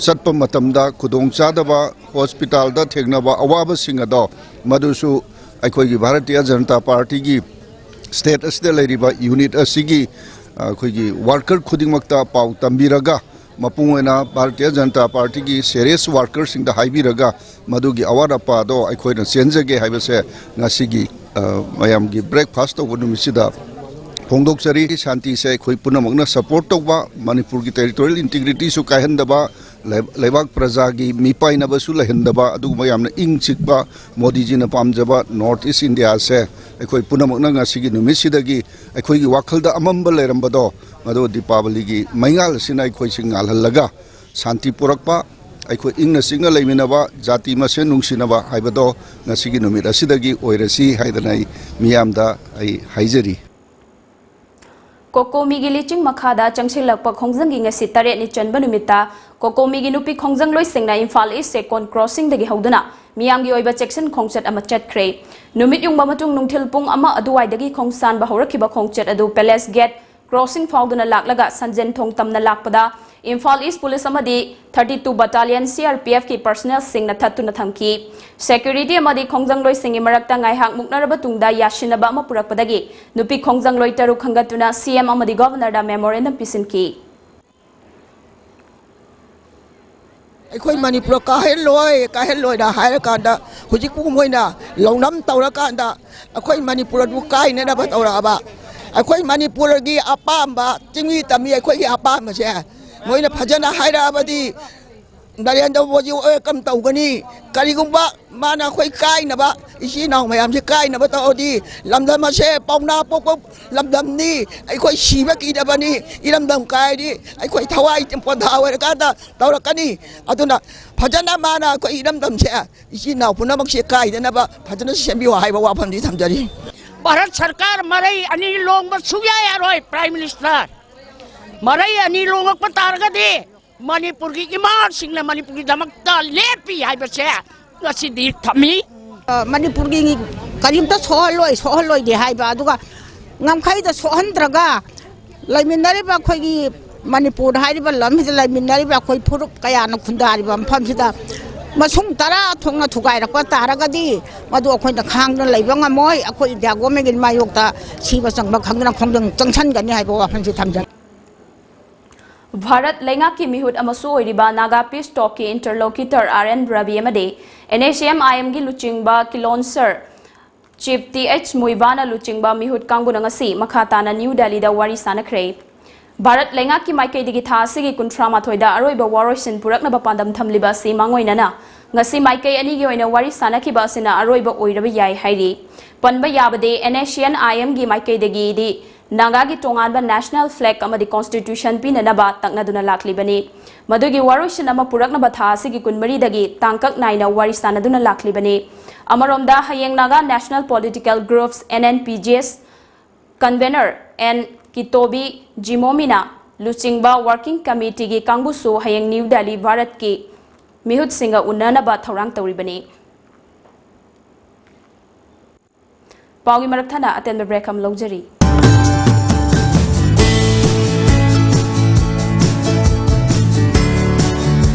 ꯆꯠꯄ ꯃꯇꯝꯗ ꯈꯨꯗꯣꯡꯆꯥꯗꯕ, ꯍꯣꯁꯄꯤꯇꯥꯜꯗ ꯊꯦꯡꯅꯕ ꯑꯋꯥꯕꯁꯤꯡ ꯑꯗꯣ, ꯃꯗꯨꯁꯨ ꯑꯩꯈꯣꯏꯒꯤ ꯚꯥꯔꯇꯤꯌ ꯖꯅꯇꯥ ꯄꯥꯔꯇꯤꯒꯤ state ꯑꯁꯤꯗ ꯂꯩꯔꯤꯕ unit ꯑꯁꯤꯒꯤ ꯑꯩꯈꯣꯏꯒꯤ worker ꯈꯨꯗꯤꯡꯃꯛꯇ ꯄꯥꯎ ꯇꯝꯕꯤꯔꯒ, ꯃꯄꯨꯡ ꯑꯣꯏꯅ ꯚꯥꯔꯇꯤꯌ ꯖꯅꯇꯥ ꯄꯥꯔꯇꯤꯒꯤ serious workerꯁꯤꯡꯗ ꯍꯥꯏꯕꯤꯔꯒ, ꯃꯗꯨꯒꯤ ꯑꯋꯥꯠ ꯑꯄꯥꯗꯣ ꯑꯩꯈꯣꯏꯅ ꯆꯦꯟꯖꯒꯦ ꯍꯥꯏꯕꯁꯦ ꯉꯁꯤꯒꯤ ꯃꯌꯥꯝꯒꯤ breakfast ꯇꯧꯕ ꯅꯨꯃꯤꯠꯁꯤꯗ ꯐꯣꯡꯗꯣꯛꯆꯔꯤ꯫ ꯁꯥꯟꯇꯤꯁꯦ ꯑꯩꯈꯣꯏ ꯄꯨꯝꯅꯃꯛꯅ support ꯇꯧꯕ, ꯃꯅꯤꯄꯨꯔꯒꯤ territorial integrityꯁꯨ ꯀꯥꯏꯍꯟꯗꯕ, ꯂꯩꯕꯥꯛ ꯄ꯭ꯔꯖꯥꯒꯤ ꯃꯤꯄꯥꯏꯅꯕꯁꯨ ꯂꯩꯍꯟꯗꯕ, ꯑꯗꯨꯒꯨꯝꯕ ꯌꯥꯝꯅ ꯏꯪ ꯆꯤꯛꯄ, ꯃꯣꯗꯤꯖꯤꯅ ꯄꯥꯝꯖꯕ North East Indiaꯁꯦ ꯑꯩꯈꯣꯏ ꯄꯨꯝꯅꯃꯛꯅ ꯉꯁꯤꯒꯤ ꯅꯨꯃꯤꯠꯁꯤꯗꯒꯤ ꯑꯩꯈꯣꯏꯒꯤ ꯋꯥꯈꯜꯗ ꯑꯃꯝꯕ ꯂꯩꯔꯝꯕꯗꯣ, ꯃꯗꯨ ꯗꯤꯄꯥꯕꯂꯤꯒꯤ ꯃꯩꯉꯥꯜ ꯑꯁꯤꯅ ꯑꯩꯈꯣꯏꯁꯤ ꯉꯥꯜꯍꯜꯂꯒ, ꯁꯥꯟꯇꯤ ꯄꯨꯔꯛꯄ, ꯑꯩꯈꯣꯏ ꯏꯪꯅ ꯆꯤꯛꯅ ꯂꯩꯃꯤꯟꯅꯕ, ꯖꯥꯇꯤ ꯃꯁꯦꯟ ꯅꯨꯡꯁꯤꯅꯕ ꯍꯥꯏꯕꯗꯣ ꯉꯁꯤꯒꯤ ꯅꯨꯃꯤꯠ ꯑꯁꯤꯗꯒꯤ ꯑꯣꯏꯔꯁꯤ ꯍꯥꯏꯗꯅ ꯑꯩ ꯃꯤꯌꯥꯝꯗ ꯑꯩ ꯍꯥꯏꯖꯔꯤ꯫ ꯀꯣꯀꯣꯃꯤꯒꯤ ꯂꯤꯆꯤꯡ ꯃꯈꯥꯗ ꯆꯪꯁꯤꯜꯂꯛꯄ ꯈꯣꯡꯖꯪꯒꯤ ꯉꯁꯤ ꯇꯔꯦꯠꯅꯤ ꯆꯟꯕ ꯅꯨꯃꯤꯠꯇ ꯀꯣꯀꯣꯃꯤꯒꯤ ꯅꯨꯄꯤ ꯈꯣꯡꯖꯪꯂꯣꯏꯁꯤꯡꯅ ꯏꯝꯐꯥꯜ ꯏꯁ ꯆꯦꯛꯀꯣꯟ ꯀ꯭ꯔꯣꯁꯤꯡꯗꯒꯤ ꯍꯧꯗꯨꯅ ꯃꯤꯌꯥꯝꯒꯤ ꯑꯣꯏꯕ ꯆꯦꯛꯁꯤꯟ ꯈꯣꯡꯆꯠ ꯑꯃ ꯆꯠꯈ꯭ꯔꯦ꯫ ꯅꯨꯃꯤꯠ ꯌꯨꯡꯕ ꯃꯇꯨꯡ ꯅꯨꯡꯊꯤꯜ ꯄꯨꯡ ꯑꯃ ꯑꯗꯨꯋꯥꯏꯗꯒꯤ ꯈꯣꯡꯁꯥꯟꯕ ꯍꯧꯔꯛꯈꯤꯕ ꯈꯣꯡꯆꯠ ꯑꯗꯨ ꯄꯦꯂꯦꯁ ꯒꯦꯠ ꯀ꯭ꯔꯣꯁꯤꯡ ꯐꯥꯎꯗꯨꯅ ꯂꯥꯛꯂꯒ ꯁꯟꯖꯦꯟ ꯊꯣꯡ ꯇꯝꯅ ꯂꯥꯛꯄꯗ ꯏꯝꯐꯥꯜ ꯏꯁ ꯄꯨꯂꯤꯁ ꯑꯃꯗꯤ thirty two Battalion C R P F ꯀꯤ personnel ꯁꯤꯡꯅ ꯊꯠꯇꯨꯅ ꯊꯝꯈꯤ꯫ Security ꯑꯃꯗꯤ ꯈꯣꯡꯖꯪꯂꯣꯏꯁꯤꯡꯒꯤ ꯃꯔꯛꯇ ꯉꯥꯏꯍꯥꯛ ꯃꯨꯛꯅꯔꯕ ꯇꯨꯡꯗ ꯌꯥꯁꯤꯟꯅꯕ ꯑꯃ ꯄꯨꯔꯛꯄꯗꯒꯤ ꯅꯨꯄꯤ ꯈꯣꯡꯖꯪꯂꯣꯏ ꯇꯔꯨꯛ ꯈꯟꯒꯠꯇꯨꯅ C M ꯑꯃꯗꯤ Governor ꯗ memorandum ꯄꯤꯁꯤꯟꯈꯤ꯫ ꯑꯩꯈꯣꯏ ꯃꯅꯤꯄꯨꯔ ꯀꯥꯏꯍꯜꯂꯣꯏ, ꯀꯥꯏꯍꯜꯂꯣꯏꯅ ꯍꯥꯏꯔꯀꯥꯟꯗ ꯍꯧꯖꯤꯛꯄꯨ ꯃꯣꯏꯅ ꯂꯧꯅꯝ ꯇꯧꯔꯀꯥꯟꯗ ꯑꯩꯈꯣꯏ ꯃꯅꯤꯄꯨꯔ ꯑꯗꯨ ꯀꯥꯏꯅꯅꯕ ꯇꯧꯔꯛꯑꯕ꯫ ꯑꯩꯈꯣꯏ ꯃꯅꯤꯄꯨꯔꯒꯤ ꯑꯄꯥꯝꯕ, ꯆꯤꯡꯃꯤ ꯇꯝꯃꯤ ꯑꯩꯈꯣꯏꯒꯤ ꯑꯄꯥꯝꯕꯁꯦ ꯃꯣꯏꯅ ꯐꯖꯅ ꯍꯥꯏꯔꯛꯑꯕꯗꯤ ꯅꯔꯦꯟꯗ꯭ꯔ ꯃꯣꯗꯤ welcome ꯇꯧꯒꯅꯤ꯫ ꯀꯔꯤꯒꯨꯝꯕ ꯃꯥꯅ ꯑꯩꯈꯣꯏ ꯀꯥꯏꯅꯕ, ꯏꯆꯤꯜ ꯏꯅꯥꯎ ꯃꯌꯥꯝꯁꯦ ꯀꯥꯏꯅꯕ ꯇꯧꯔꯗꯤ, ꯂꯝꯗꯝ ꯑꯁꯦ ꯄꯥꯎꯅꯥ ꯄꯣꯛꯄ ꯂꯝꯗꯝꯅꯤ, ꯑꯩꯈꯣꯏ ꯁꯤꯕ ꯀꯤꯗꯕꯅꯤ꯫ ꯏꯔꯝꯗꯝ ꯀꯥꯏꯔꯗꯤ ꯑꯩꯈꯣꯏ ꯊꯋꯥꯏ ꯄꯣꯟꯊꯥ ꯑꯣꯏꯔꯀꯥꯟꯗ ꯇꯧꯔꯛꯀꯅꯤ꯫ ꯑꯗꯨꯅ ꯐꯖꯅ ꯃꯥꯅ ꯑꯩꯈꯣꯏ ꯏꯔꯝꯗꯝꯁꯦ, ꯏꯆꯤꯜ ꯏꯅꯥꯎ ꯄꯨꯝꯅꯃꯛꯁꯦ ꯀꯥꯏꯗꯅꯕ ꯐꯖꯅ ꯁꯦꯝꯕꯤꯌꯨ ꯍꯥꯏꯕ ꯋꯥꯐꯝꯗꯤ ꯊꯝꯖꯔꯤ꯫ ꯚꯥꯔꯠ ꯁꯔꯀꯥꯔ ꯃꯔꯩ ꯑꯅꯤ ꯂꯣꯡꯕ ꯁꯨꯛꯌꯥ ꯌꯥꯔꯣꯏ꯫ Prime Minister, ꯃꯔꯩ ꯑꯅꯤ ꯂꯣꯡꯉꯛꯄ ꯇꯥꯔꯒꯗꯤ ꯃꯅꯤꯄꯨꯔꯒꯤ ꯏꯃꯥꯁꯤꯡꯅ ꯃꯅꯤꯄꯨꯔꯒꯤꯗꯃꯛꯇ ꯂꯦꯞꯄꯤ ꯍꯥꯏꯕꯁꯦ ꯉꯁꯤꯗꯤ ꯊꯝꯃꯤ꯫ ꯑ, ꯃꯅꯤꯄꯨꯔꯒꯤ ꯀꯔꯤꯝꯇ ꯁꯣꯛꯍꯜꯂꯣꯏ, ꯁꯣꯛꯍꯜꯂꯣꯏꯗꯦ ꯍꯥꯏꯕ, ꯑꯗꯨꯒ ꯉꯝꯈꯩꯗ ꯁꯣꯛꯍꯟꯗ꯭ꯔꯒ ꯂꯩꯃꯤꯟꯅꯔꯤꯕ ꯑꯩꯈꯣꯏꯒꯤ ꯃꯅꯤꯄꯨꯔ ꯍꯥꯏꯔꯤꯕ ꯂꯝꯁꯤꯗ ꯂꯩꯃꯤꯟꯅꯔꯤꯕ ꯑꯩꯈꯣꯏ ꯐꯨꯔꯨꯞ ꯀꯌꯥꯅ ꯈꯨꯟꯗꯥꯔꯤꯕ ꯃꯐꯝꯁꯤꯗ ꯃꯁꯨꯡ ꯇꯔꯥ ꯊꯣꯛꯅ ꯊꯨꯒꯥꯏꯔꯛꯄ ꯇꯥꯔꯒꯗꯤ ꯃꯗꯨ ꯑꯩꯈꯣꯏꯅ ꯈꯥꯡꯗꯨꯅ ꯂꯩꯕ ꯉꯝꯃꯣꯏ꯫ ꯑꯩꯈꯣꯏ ꯏꯟꯗꯤꯌꯥ ꯒꯣꯔꯃꯦꯟꯒꯤ ꯃꯥꯌꯣꯛꯇ ꯁꯤꯕ ꯆꯪꯕ ꯈꯪꯗꯅ ꯈꯣꯡꯖꯪ ꯆꯪꯁꯟꯒꯅꯤ ꯍꯥꯏꯕ ꯋꯥꯐꯝꯁꯤ ꯊꯝꯖꯒꯦ꯫ ꯚꯥꯔꯠ ꯂꯩꯉꯥꯛꯀꯤ ꯃꯤꯍꯨꯠ ꯑꯃꯁꯨ ꯑꯣꯏꯔꯤꯕ ꯅꯥꯒꯥ ꯄꯤꯁ ꯇꯣꯛꯀꯤ interlocutor R N ꯔꯕꯤ ꯑꯃꯗꯤ N H M I M ꯒꯤ ꯂꯨꯆꯤꯡꯕ ꯀꯤꯂꯣꯟꯁꯔ ꯆꯤꯞ ꯇꯤ ꯑꯩꯆ ꯃꯨꯏꯕꯥꯅ ꯂꯨꯆꯤꯡꯕ ꯃꯤꯍꯨꯠ ꯀꯥꯡꯕꯨꯅ ꯉꯁꯤ ꯃꯈꯥ ꯇꯥꯅ ꯅ꯭ꯌꯨ ꯗꯦꯜꯂꯤꯗ ꯋꯥꯔꯤ ꯁꯥꯅꯈ꯭ꯔꯦ꯫ ꯚꯥꯔꯠ ꯂꯩꯉꯥꯛꯀꯤ ꯃꯥꯏꯀꯩꯗꯒꯤ ꯊꯥ ꯑꯁꯤꯒꯤ ꯀꯨꯟꯊ꯭ꯔꯥ ꯃꯥꯊꯣꯏꯗ ꯑꯔꯣꯏꯕ ꯋꯥꯔꯣꯏꯁꯤꯟ ꯄꯨꯔꯛꯅꯕ ꯄꯥꯟꯗꯝ ꯊꯝꯂꯤꯕ ꯑꯁꯤ ꯃꯥꯡꯑꯣꯏꯅꯅ ꯉꯁꯤ ꯃꯥꯏꯀꯩ ꯑꯅꯤꯒꯤ ꯑꯣꯏꯅ ꯋꯥꯔꯤ ꯁꯥꯅꯈꯤꯕ ꯑꯁꯤꯅ ꯑꯔꯣꯏꯕ ꯑꯣꯏꯔꯕ ꯌꯥꯏ ꯍꯥꯏꯔꯤ꯫ ꯄꯟꯕ ꯌꯥꯕꯗꯤ N H M I M ꯒꯤ ꯃꯥꯏꯀꯩꯗꯒꯤꯗꯤ ꯅꯥꯒꯥꯒꯤ ꯇꯣꯉꯥꯟꯕ national flag ꯑꯃꯗꯤ constitution ꯄꯤꯅꯅꯕ ꯇꯛꯅꯗꯨꯅ ꯂꯥꯛꯂꯤꯕꯅꯤ꯫ ꯃꯗꯨꯒꯤ ꯋꯥꯔꯣꯏꯁꯤꯟ ꯑꯃ ꯄꯨꯔꯛꯅꯕ ꯊꯥ ꯑꯁꯤꯒꯤ ꯀꯨꯟꯃꯔꯤꯗꯒꯤ ꯇꯥꯡꯀꯛ ꯅꯥꯏꯅ ꯋꯥꯔꯤ ꯁꯥꯅꯗꯨꯅ ꯂꯥꯛꯂꯤꯕꯅꯤ꯫ ꯑꯃꯔꯣꯝꯗ, ꯍꯌꯦꯡ Naga National Political Groups, N N P Gs, convener N Kitobi Jimomina ꯂꯨꯆꯤꯡꯕ working committeeꯒꯤ ꯀꯥꯡꯕꯨꯁꯨ ꯍꯌꯦꯡ ꯅ꯭ꯌꯨ ꯗꯦꯜꯂꯤ ꯚꯥꯔꯠꯀꯤ ꯃꯤꯍꯨꯠꯁꯤꯡꯒ ꯎꯅꯅꯕ ꯊꯧꯔꯥꯡ ꯇꯧꯔꯤꯕꯅꯤ꯫ ꯄꯥꯎꯒꯤ ꯃꯔꯛ ꯊꯠꯅ ꯑꯇꯦꯟꯕ break ꯑꯃ ꯂꯧꯖꯔꯤ꯫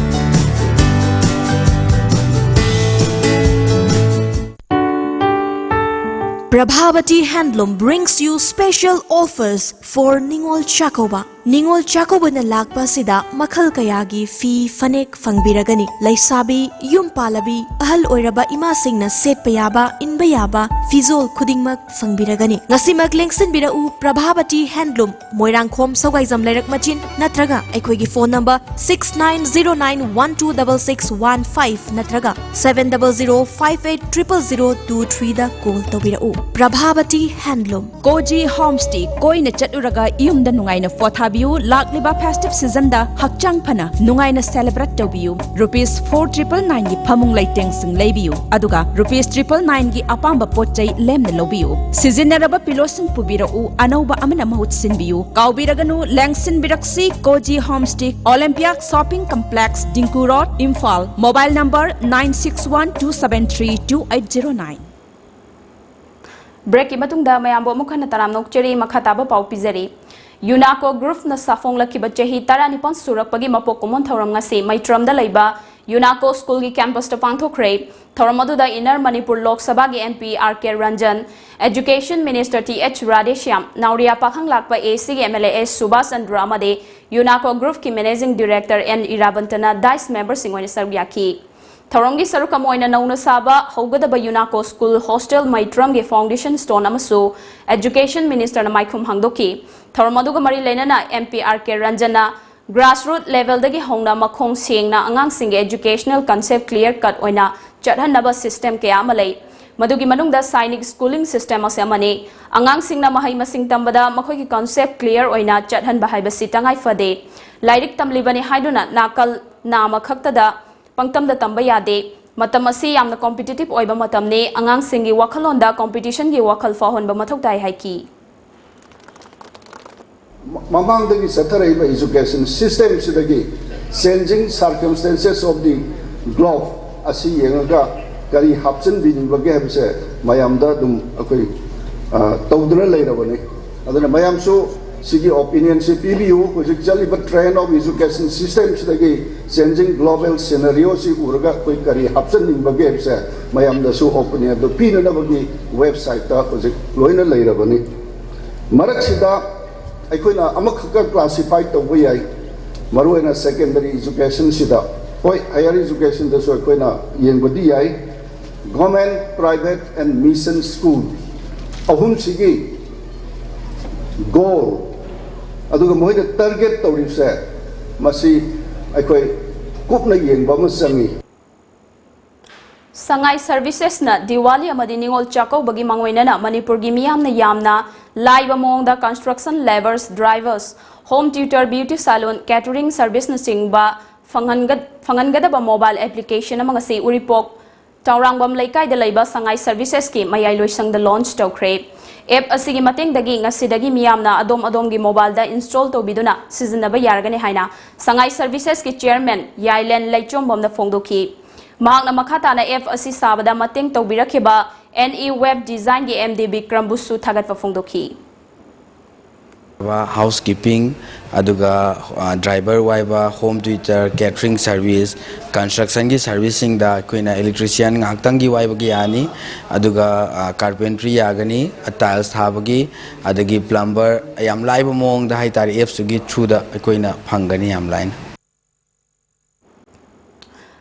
Prabhavati Handloom brings you special offers for Ningol Chakouba. ꯅꯤꯉꯣꯜ ꯆꯥꯛꯀꯧꯕꯅ ꯂꯥꯛꯄ ꯑꯁꯤꯗ ꯃꯈꯜ ꯀꯌꯥꯒꯤ ꯐꯤ, ꯐꯅꯦꯛ ꯐꯪꯕꯤꯔꯒꯅꯤ꯫ ꯂꯩꯁꯥꯕꯤ, ꯌꯨꯝ ꯄꯥꯜꯂꯕꯤ, ꯑꯍꯜ ꯑꯣꯏꯔꯕ ꯏꯃꯥꯁꯤꯡꯅ ꯁꯦꯠꯄ ꯌꯥꯕ, ꯏꯟꯕ ꯌꯥꯕ ꯐꯤꯖꯣꯜ ꯈꯨꯗꯤꯡꯃꯛ ꯐꯪꯕꯤꯔꯒꯅꯤ꯫ ꯉꯁꯤꯃꯛ ꯂꯦꯡꯁꯤꯟꯕꯤꯔꯛꯎ Prabhavati Handloom, ꯃꯣꯏꯔꯥꯡꯈꯣꯝ ꯁꯧꯒꯥꯏꯖꯝ ꯂꯩꯔꯛ ꯃꯆꯤꯟ, ꯅꯠꯇ꯭ꯔꯒ ꯑꯩꯈꯣꯏꯒꯤ phone number six nine zero nine one two double six one five ꯅꯠꯇ꯭ꯔꯒ seven double zero five eight triple zero two threeꯗ call ꯇꯧꯕꯤꯔꯛꯎ꯫ Prabhavati Handloom꯫ Koji Homestay, ꯀꯣꯏꯅ ꯆꯠꯂꯨꯔꯒ ꯌꯨꯝꯗ ꯅꯨꯡꯉꯥꯏꯅ ꯄꯣꯊꯥꯕꯤꯌꯨ꯫ ꯂꯥꯛꯂꯤꯕ festive seasonꯗ ꯍꯛꯆꯥꯡ ꯐꯅ ꯅꯨꯡꯉꯥꯏꯅ celebrate ꯇꯧꯕꯤꯌꯨ꯫ Rupees four triple nineꯒꯤ ꯐꯃꯨꯡ ꯂꯩꯇꯦꯡꯁꯤꯡ ꯂꯩꯕꯤꯌꯨ, ꯑꯗꯨꯒ rupees triple nineꯒꯤ ꯑꯄꯥꯝꯕ ꯄꯣꯠ ꯆꯩ ꯂꯦꯝꯅ ꯂꯧꯕꯤꯌꯨ꯫ ꯁꯤꯖꯤꯟꯅꯔꯕ pillowꯁꯤꯡ ꯄꯨꯕꯤꯔꯛꯎ, ꯑꯅꯧꯕ ꯑꯃꯅ ꯃꯍꯨꯠ ꯁꯤꯟꯕꯤꯌꯨ꯫ ꯀꯥꯎꯕꯤꯔꯒꯅꯨ, ꯂꯦꯡꯁꯤꯟꯕꯤꯔꯛꯁꯤ Koji Homestay, Olympiac Shopping Complex, Dingko Road, Imphal, mobile number nine six one two seven three two eight zero nine꯫ Breakꯀꯤ ꯃꯇꯨꯡꯗ ꯃꯌꯥꯝꯕꯨ ꯑꯃꯨꯛ ꯍꯟꯅ ꯇꯔꯥꯝꯅ ꯑꯣꯛꯆꯔꯤ꯫ ꯃꯈꯥ ꯇꯥꯕ ꯄꯥꯎ ꯄꯤꯖꯔꯤ꯫ UNACO Groupꯅ ꯁꯥꯐꯣꯡꯂꯛꯈꯤꯕ ꯆꯍꯤ ꯇꯔꯥꯅꯤꯄꯥꯟ ꯁꯨꯔꯛꯄꯒꯤ ꯃꯄꯣꯛ ꯀꯨꯝꯑꯣꯟ ꯊꯧꯔꯝ ꯉꯁꯤ ꯃꯩꯇ꯭ꯔꯝꯗ ꯂꯩꯕ UNACO Schoolꯒꯤ campusꯇ ꯄꯥꯡꯊꯣꯛꯈ꯭ꯔꯦ꯫ ꯊꯧꯔꯝ ꯑꯗꯨꯗ Inner Manipur Lok Sabhaꯒꯤ MP R K Ranjan, Education Minister Th Radheshyam, ꯅꯥꯎꯔꯤꯌꯥ ꯄꯥꯈꯪ ꯂꯥꯛꯄ ACꯒꯤ MLA S ꯁꯨꯕꯥꯁ ꯆꯟꯗ꯭ꯔ ꯑꯃꯗꯤ UNACO Groupꯀꯤ Managing Director N ꯏꯔꯥꯕꯟꯇꯅ dais memberꯁꯤꯡ ꯑꯣꯏꯅ ꯁꯔꯨꯛ ꯌꯥꯈꯤ꯫ ꯊꯧꯔꯝꯒꯤ ꯁꯔꯨꯛ ꯑꯃ ꯑꯣꯏꯅ ꯅꯧꯅ ꯁꯥꯕ ꯍꯧꯒꯗꯕ UNACO School hostel ꯃꯩꯇ꯭ꯔꯝꯒꯤ foundation stone ꯑꯃꯁꯨ Education Ministerꯅ ꯃꯥꯏꯈꯨꯝ ꯍꯥꯡꯗꯣꯛꯈꯤ꯫ ꯊꯧꯔꯝ ꯑꯗꯨꯒ ꯃꯔꯤ ꯂꯩꯅꯅ MP R K Ranjanꯅ grassroot levelꯗꯒꯤ ꯍꯧꯅ ꯃꯈꯣꯡ ꯁꯦꯡꯅ ꯑꯉꯥꯡꯁꯤꯡꯒꯤ educational concept clear cut ꯑꯣꯏꯅ ꯆꯠꯍꯟꯅꯕ system ꯀꯌꯥ ꯑꯃ ꯂꯩ꯫ ꯃꯗꯨꯒꯤ ꯃꯅꯨꯡꯗ ꯁꯥꯏꯅꯤꯛ ꯁ꯭ꯀꯨꯂꯤꯡ ꯁꯤꯁꯇꯦꯝ ꯑꯁꯤ ꯑꯃꯅꯤ꯫ ꯑꯉꯥꯡꯁꯤꯡꯅ ꯃꯍꯩ ꯃꯁꯤꯡ ꯇꯝꯕꯗ ꯃꯈꯣꯏꯒꯤ ꯀꯟꯁꯦꯞ ꯀ꯭ꯂꯤꯌꯥꯔ ꯑꯣꯏꯅ ꯆꯠꯍꯟꯕ ꯍꯥꯏꯕꯁꯤ ꯇꯉꯥꯏ ꯐꯗꯦ꯫ ꯂꯥꯏꯔꯤꯛ ꯇꯝꯂꯤꯕꯅꯤ ꯍꯥꯏꯗꯨꯅ ꯅꯥꯀꯜ ꯅꯥꯝꯃ ꯈꯛꯇꯗ ꯄꯪꯇꯝꯗ ꯇꯝꯕ ꯌꯥꯗꯦ꯫ ꯃꯇꯝ ꯑꯁꯤ ꯌꯥꯝꯅ ꯀꯣꯝꯄꯤꯇꯤꯇꯤꯚ ꯑꯣꯏꯕ ꯃꯇꯝꯅꯤ꯫ ꯑꯉꯥꯡꯁꯤꯡꯒꯤ ꯋꯥꯈꯜꯂꯣꯟꯗ ꯀꯣꯝꯄꯤꯇꯤꯁꯟꯒꯤ ꯋꯥꯈꯜ ꯐꯥꯎꯍꯟꯕ ꯃꯊꯧ ꯇꯥꯏ ꯍꯥꯏꯈꯤ꯫ ꯃꯃꯥꯡꯗꯒꯤ ꯆꯠꯊꯔꯛꯏꯕ education system ꯁꯤꯗꯒꯤ changing circumstances of the globe ꯑꯁꯤ ꯌꯦꯡꯉꯒ ꯀꯔꯤ ꯍꯥꯞꯆꯤꯟꯕꯤꯅꯤꯡꯕꯒꯦ ꯍꯥꯏꯕꯁꯦ ꯃꯌꯥꯝꯗ ꯑꯗꯨꯝ ꯑꯩꯈꯣꯏ, ꯑ, ꯇꯧꯗꯨꯅ ꯂꯩꯔꯕꯅꯤ꯫ ꯑꯗꯨꯅ ꯃꯌꯥꯝꯁꯨ ꯁꯤꯒꯤ opinion ꯁꯤ ꯄꯤꯕꯤꯌꯨ꯫ ꯍꯧꯖꯤꯛ ꯆꯠꯂꯤꯕ trend of education system ꯁꯤꯗꯒꯤ changing global scenario ꯁꯤ ꯎꯔꯒ ꯑꯩꯈꯣꯏ ꯀꯔꯤ ꯍꯥꯞꯆꯤꯟꯅꯤꯡꯕꯒꯦ ꯍꯥꯏꯕꯁꯦ ꯃꯌꯥꯝꯗꯁꯨ opinion ꯑꯗꯨ ꯄꯤꯅꯅꯕꯒꯤ website ꯇ ꯍꯧꯖꯤꯛ ꯂꯣꯏꯅ ꯂꯩꯔꯕꯅꯤ꯫ ꯃꯔꯛꯁꯤꯗ ꯑꯩꯈꯣꯏꯅ ꯑꯃꯈꯛꯀ classify ꯇꯧꯕ ꯌꯥꯏ꯫ ꯃꯔꯨꯑꯣꯏꯅ secondary education ꯁꯤꯗ, ꯍꯣꯏ, higher education ꯗꯁꯨ ꯑꯩꯈꯣꯏꯅ ꯌꯦꯡꯕꯗꯤ ꯌꯥꯏ꯫ Government, private and mission school ꯑꯍꯨꯝꯁꯤꯒꯤ goal, ꯑꯗꯨꯒ ꯃꯈꯣꯏꯅ target ꯇꯧꯔꯤꯕꯁꯦ, ꯃꯁꯤ ꯑꯩꯈꯣꯏ ꯀꯨꯞꯅ ꯌꯦꯡꯕ ꯑꯃ ꯆꯪꯉꯤ꯫ ꯁꯉꯥꯏ ꯁꯔꯚꯤꯁꯦꯁꯅ ꯗꯤꯋꯥꯂꯤ ꯑꯃꯗꯤ ꯅꯤꯉꯣꯜ ꯆꯥꯛꯀꯧꯕꯒꯤ ꯃꯥꯡꯑꯣꯏꯅꯅ ꯃꯅꯤꯄꯨꯔꯒꯤ ꯃꯤꯌꯥꯝꯅ ꯌꯥꯝꯅ ꯂꯥꯏꯕ ꯃꯑꯣꯡꯗ construction labourers, drivers, home tutor, beauty salon, catering service ꯅꯆꯤꯡꯕ ꯐꯪꯍꯟꯒ-, ꯐꯪꯍꯟꯒꯗꯕ mobile application ꯑꯃ ꯉꯁꯤ ꯎꯔꯤꯄꯣꯛ ꯆꯥꯎꯔꯥꯡꯕꯝ ꯂꯩꯀꯥꯏꯗ ꯂꯩꯕ ꯁꯉꯥꯏ ꯁꯔꯚꯤꯁꯦꯁꯀꯤ ꯃꯌꯥꯏ ꯂꯣꯏꯁꯪꯗ launch ꯇꯧꯈ꯭ꯔꯦ꯫ App ꯑꯁꯤꯒꯤ ꯃꯇꯦꯡꯗꯒꯤ ꯉꯁꯤꯗꯒꯤ ꯃꯤꯌꯥꯝꯅ ꯑꯗꯣꯝ ꯑꯗꯣꯝꯒꯤ mobileꯗ install ꯇꯧꯕꯤꯗꯨꯅ ꯁꯤꯖꯤꯟꯅꯕ ꯌꯥꯔꯒꯅꯤ ꯍꯥꯏꯅ ꯁꯉꯥꯏ ꯁꯔꯚꯤꯁꯦꯁꯀꯤ chairman ꯌꯥꯏꯂꯦꯟ ꯂꯩꯆꯣꯝꯕꯝꯅ ꯐꯣꯡꯗꯣꯛꯈꯤ꯫ ꯃꯍꯥꯛꯅ ꯃꯈꯥ ꯇꯥꯅ app ꯑꯁꯤ ꯁꯥꯕꯗ ꯃꯇꯦꯡ ꯇꯧꯕꯤꯔꯛꯈꯤꯕ N E Web Designꯒꯤ M D ꯕꯤꯀ꯭ꯔꯝꯕꯨꯁꯨ ꯊꯥꯒꯠꯄ ꯐꯣꯡꯗꯣꯛꯈꯤ꯫ ꯍꯥꯎꯁ ꯀꯤꯄꯤꯡ, ꯑꯗꯨꯒ, ꯑ, ꯗ꯭ꯔꯥꯏꯚꯔ ꯋꯥꯏꯕ, ꯍꯣꯝ ꯇ꯭ꯌꯨꯇꯔ, ꯀꯦꯇꯔꯤꯡ ꯁꯔꯚꯤꯁ, ꯀꯟꯁꯇ꯭ꯔꯛꯁꯟꯒꯤ ꯁꯔꯚꯤꯁꯁꯤꯡꯗ ꯑꯩꯈꯣꯏꯅ ꯏꯂꯦꯛꯇ꯭ꯔꯤꯁꯤꯌꯥꯟ ꯉꯥꯏꯍꯥꯛꯇꯪꯒꯤ ꯋꯥꯏꯕꯒꯤ ꯌꯥꯅꯤ, ꯑꯗꯨꯒ, ꯑ, ꯀꯥꯔꯄꯦꯟꯇ꯭ꯔꯤ ꯌꯥꯒꯅꯤ, ꯇꯥꯏꯜꯁ ꯊꯥꯕꯒꯤ, ꯑꯗꯒꯤ ꯄ꯭ꯂꯝꯕꯔ, ꯌꯥꯝ ꯂꯥꯏꯕ ꯃꯑꯣꯡꯗ ꯍꯥꯏꯇꯥꯔꯦ, ꯑꯦꯞꯁꯇꯨꯒꯤ ꯊ꯭ꯔꯨꯗ ꯑꯩꯈꯣꯏꯅ ꯐꯪꯒꯅꯤ ꯌꯥꯝ ꯂꯥꯏꯅ꯫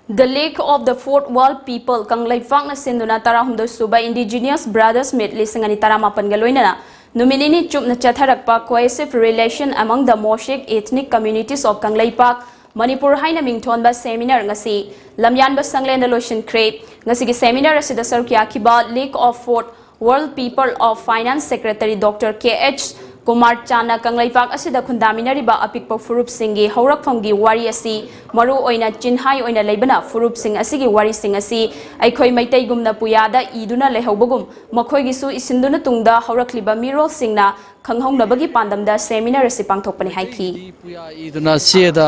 The League of the Fourth World People ꯀꯪꯂꯩꯄꯥꯛꯅ ꯁꯤꯟꯗꯨꯅ ꯇꯔꯥꯍꯨꯝꯗꯣꯏ ꯁꯨꯕ Indigenous Brothers Meet ꯂꯤꯁꯤꯡ ꯑꯅꯤ ꯇꯔꯥꯃꯥꯄꯟꯒ ꯂꯣꯏꯅꯅ ꯅꯨꯃꯤꯠ ꯅꯤꯅꯤ ꯆꯨꯞꯅ ꯆꯠꯊꯔꯛꯄ Cohesive Relation Among the Mosaic Ethnic Communities of Kangleipak Manipur ꯍꯥꯏꯅ ꯃꯤꯡꯊꯣꯟꯕ seminar ꯉꯁꯤ ꯂꯝꯌꯥꯟꯕ ꯁꯪꯂꯦꯟꯗ ꯂꯣꯏꯁꯤꯟꯈ꯭ꯔꯦ꯫ ꯉꯁꯤꯒꯤ seminar ꯑꯁꯤꯗ ꯁꯔꯨꯛ ꯌꯥꯈꯤꯕ League of Fourth World People of Finance Secretary Doctor K H Kumar ꯆꯥꯟꯅ ꯀꯪꯂꯩꯄꯥꯛ ꯑꯁꯤꯗ ꯈꯨꯟꯗꯥꯃꯤꯟꯅꯔꯤꯕ ꯑꯄꯤꯛꯄ ꯐꯨꯔꯨꯞꯁꯤꯡꯒꯤ ꯍꯧꯔꯛꯐꯝꯒꯤ ꯋꯥꯔꯤ ꯑꯁꯤ ꯃꯔꯨ ꯑꯣꯏꯅ ꯆꯤꯟꯍꯥꯏ ꯑꯣꯏꯅ ꯂꯩꯕꯅ ꯐꯨꯔꯨꯞꯁꯤꯡ ꯑꯁꯤꯒꯤ ꯋꯥꯔꯤꯁꯤꯡ ꯑꯁꯤ ꯑꯩꯈꯣꯏ ꯃꯩꯇꯩꯒꯨꯝꯅ ꯄꯨꯌꯥꯗ ꯏꯗꯨꯅ ꯂꯩꯍꯧꯕꯒꯨꯝ ꯃꯈꯣꯏꯒꯤꯁꯨ ꯏꯁꯤꯟꯗꯨꯅ ꯇꯨꯡꯗ ꯍꯧꯔꯛꯂꯤꯕ ꯃꯤꯔꯣꯜꯁꯤꯡꯅ ꯈꯪꯍꯧꯅꯕꯒꯤ ꯄꯥꯟꯗꯝꯗ seminar ꯑꯁꯤ ꯄꯥꯡꯊꯣꯛꯄꯅꯤ ꯍꯥꯏꯈꯤ꯫ ꯄꯨꯌꯥ ꯏꯗꯨꯅ ꯆꯦꯗ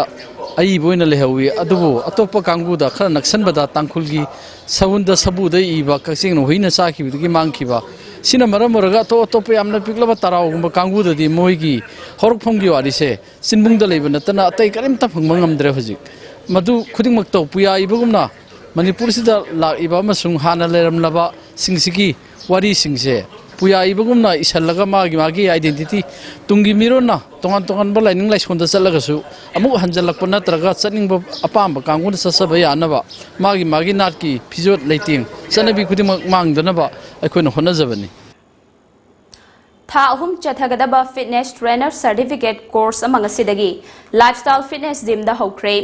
ꯑꯏꯕ ꯑꯣꯏꯅ ꯂꯩꯍꯧꯋꯤ꯫ ꯑꯗꯨꯕꯨ ꯑꯇꯣꯞꯄ ꯀꯥꯡꯕꯨꯗ ꯈꯔ ꯅꯛꯁꯟꯕꯗ ꯇꯥꯡꯈꯨꯜꯒꯤ ꯁꯎꯟꯗ ꯁꯥꯕꯨꯗ ꯏꯕ ꯀꯛꯆꯦꯡꯅ ꯍꯨꯏꯅ ꯆꯥꯈꯤꯕꯗꯒꯤ ꯃꯥꯡꯈꯤꯕ, ꯁꯤꯅ ꯃꯔꯝ ꯑꯣꯏꯔꯒ ꯑꯇꯣꯞ ꯑꯇꯣꯞꯄ ꯌꯥꯝꯅ ꯄꯤꯛꯂꯕ ꯇꯔꯥꯎꯒꯨꯝꯕ ꯀꯥꯡꯕꯨꯗꯗꯤ ꯃꯣꯏꯒꯤ ꯍꯧꯔꯛꯐꯝꯒꯤ ꯋꯥꯔꯤꯁꯦ ꯆꯤꯟꯕꯨꯡꯗ ꯂꯩꯕ ꯅꯠꯇꯅ ꯑꯇꯩ ꯀꯔꯤꯝꯇ ꯐꯪꯕ ꯉꯝꯗ꯭ꯔꯦ ꯍꯧꯖꯤꯛ꯫ ꯃꯗꯨ ꯈꯨꯗꯤꯡꯃꯛꯇꯧ ꯄꯨꯌꯥ ꯏꯕꯒꯨꯝꯅ ꯃꯅꯤꯄꯨꯔꯁꯤꯗ ꯂꯥꯛꯂꯤꯕ ꯑꯃꯁꯨꯡ ꯍꯥꯟꯅ ꯂꯩꯔꯝꯂꯕꯁꯤꯡꯁꯤꯒꯤ ꯋꯥꯔꯤꯁꯤꯡꯁꯦ ꯄꯨꯌꯥ ꯏꯕꯒꯨꯝꯅ ꯏꯁꯜꯂꯒ ꯃꯥꯒꯤ ꯃꯥꯒꯤ identity, ꯇꯨꯡꯒꯤ ꯃꯤꯔꯣꯟꯅ ꯇꯣꯉꯥꯟ ꯇꯣꯉꯥꯟꯕ ꯂꯥꯏꯅꯤꯡ ꯂꯥꯏꯁꯣꯟꯗ ꯆꯠꯂꯒꯁꯨ ꯑꯃꯨꯛ ꯍꯟꯖꯜꯂꯛꯄ ꯅꯠꯇ꯭ꯔꯒ ꯆꯠꯅꯤꯡꯕ ꯑꯄꯥꯝꯕ ꯀꯥꯡꯕꯨꯅ ꯆꯠꯆꯕ ꯌꯥꯅꯕ ꯃꯥꯒꯤ ꯃꯥꯒꯤ ꯅꯥꯠꯀꯤ ꯐꯤꯖꯣꯠ ꯂꯩꯇꯦꯡ ꯆꯠꯅꯕꯤ ꯈꯨꯗꯤꯡꯃꯛ ꯃꯥꯡꯗꯅꯕ ꯑꯩꯈꯣꯏꯅ ꯍꯣꯠꯅꯖꯕꯅꯤ꯫ ꯊꯥ ꯑꯍꯨꯝ ꯆꯠꯊꯒꯗꯕ fitness trainer certificate course ꯑꯃ ꯉꯁꯤꯗꯒꯤ Lifestyle Fitness Gymꯗ ꯍꯧꯈ꯭ꯔꯦ꯫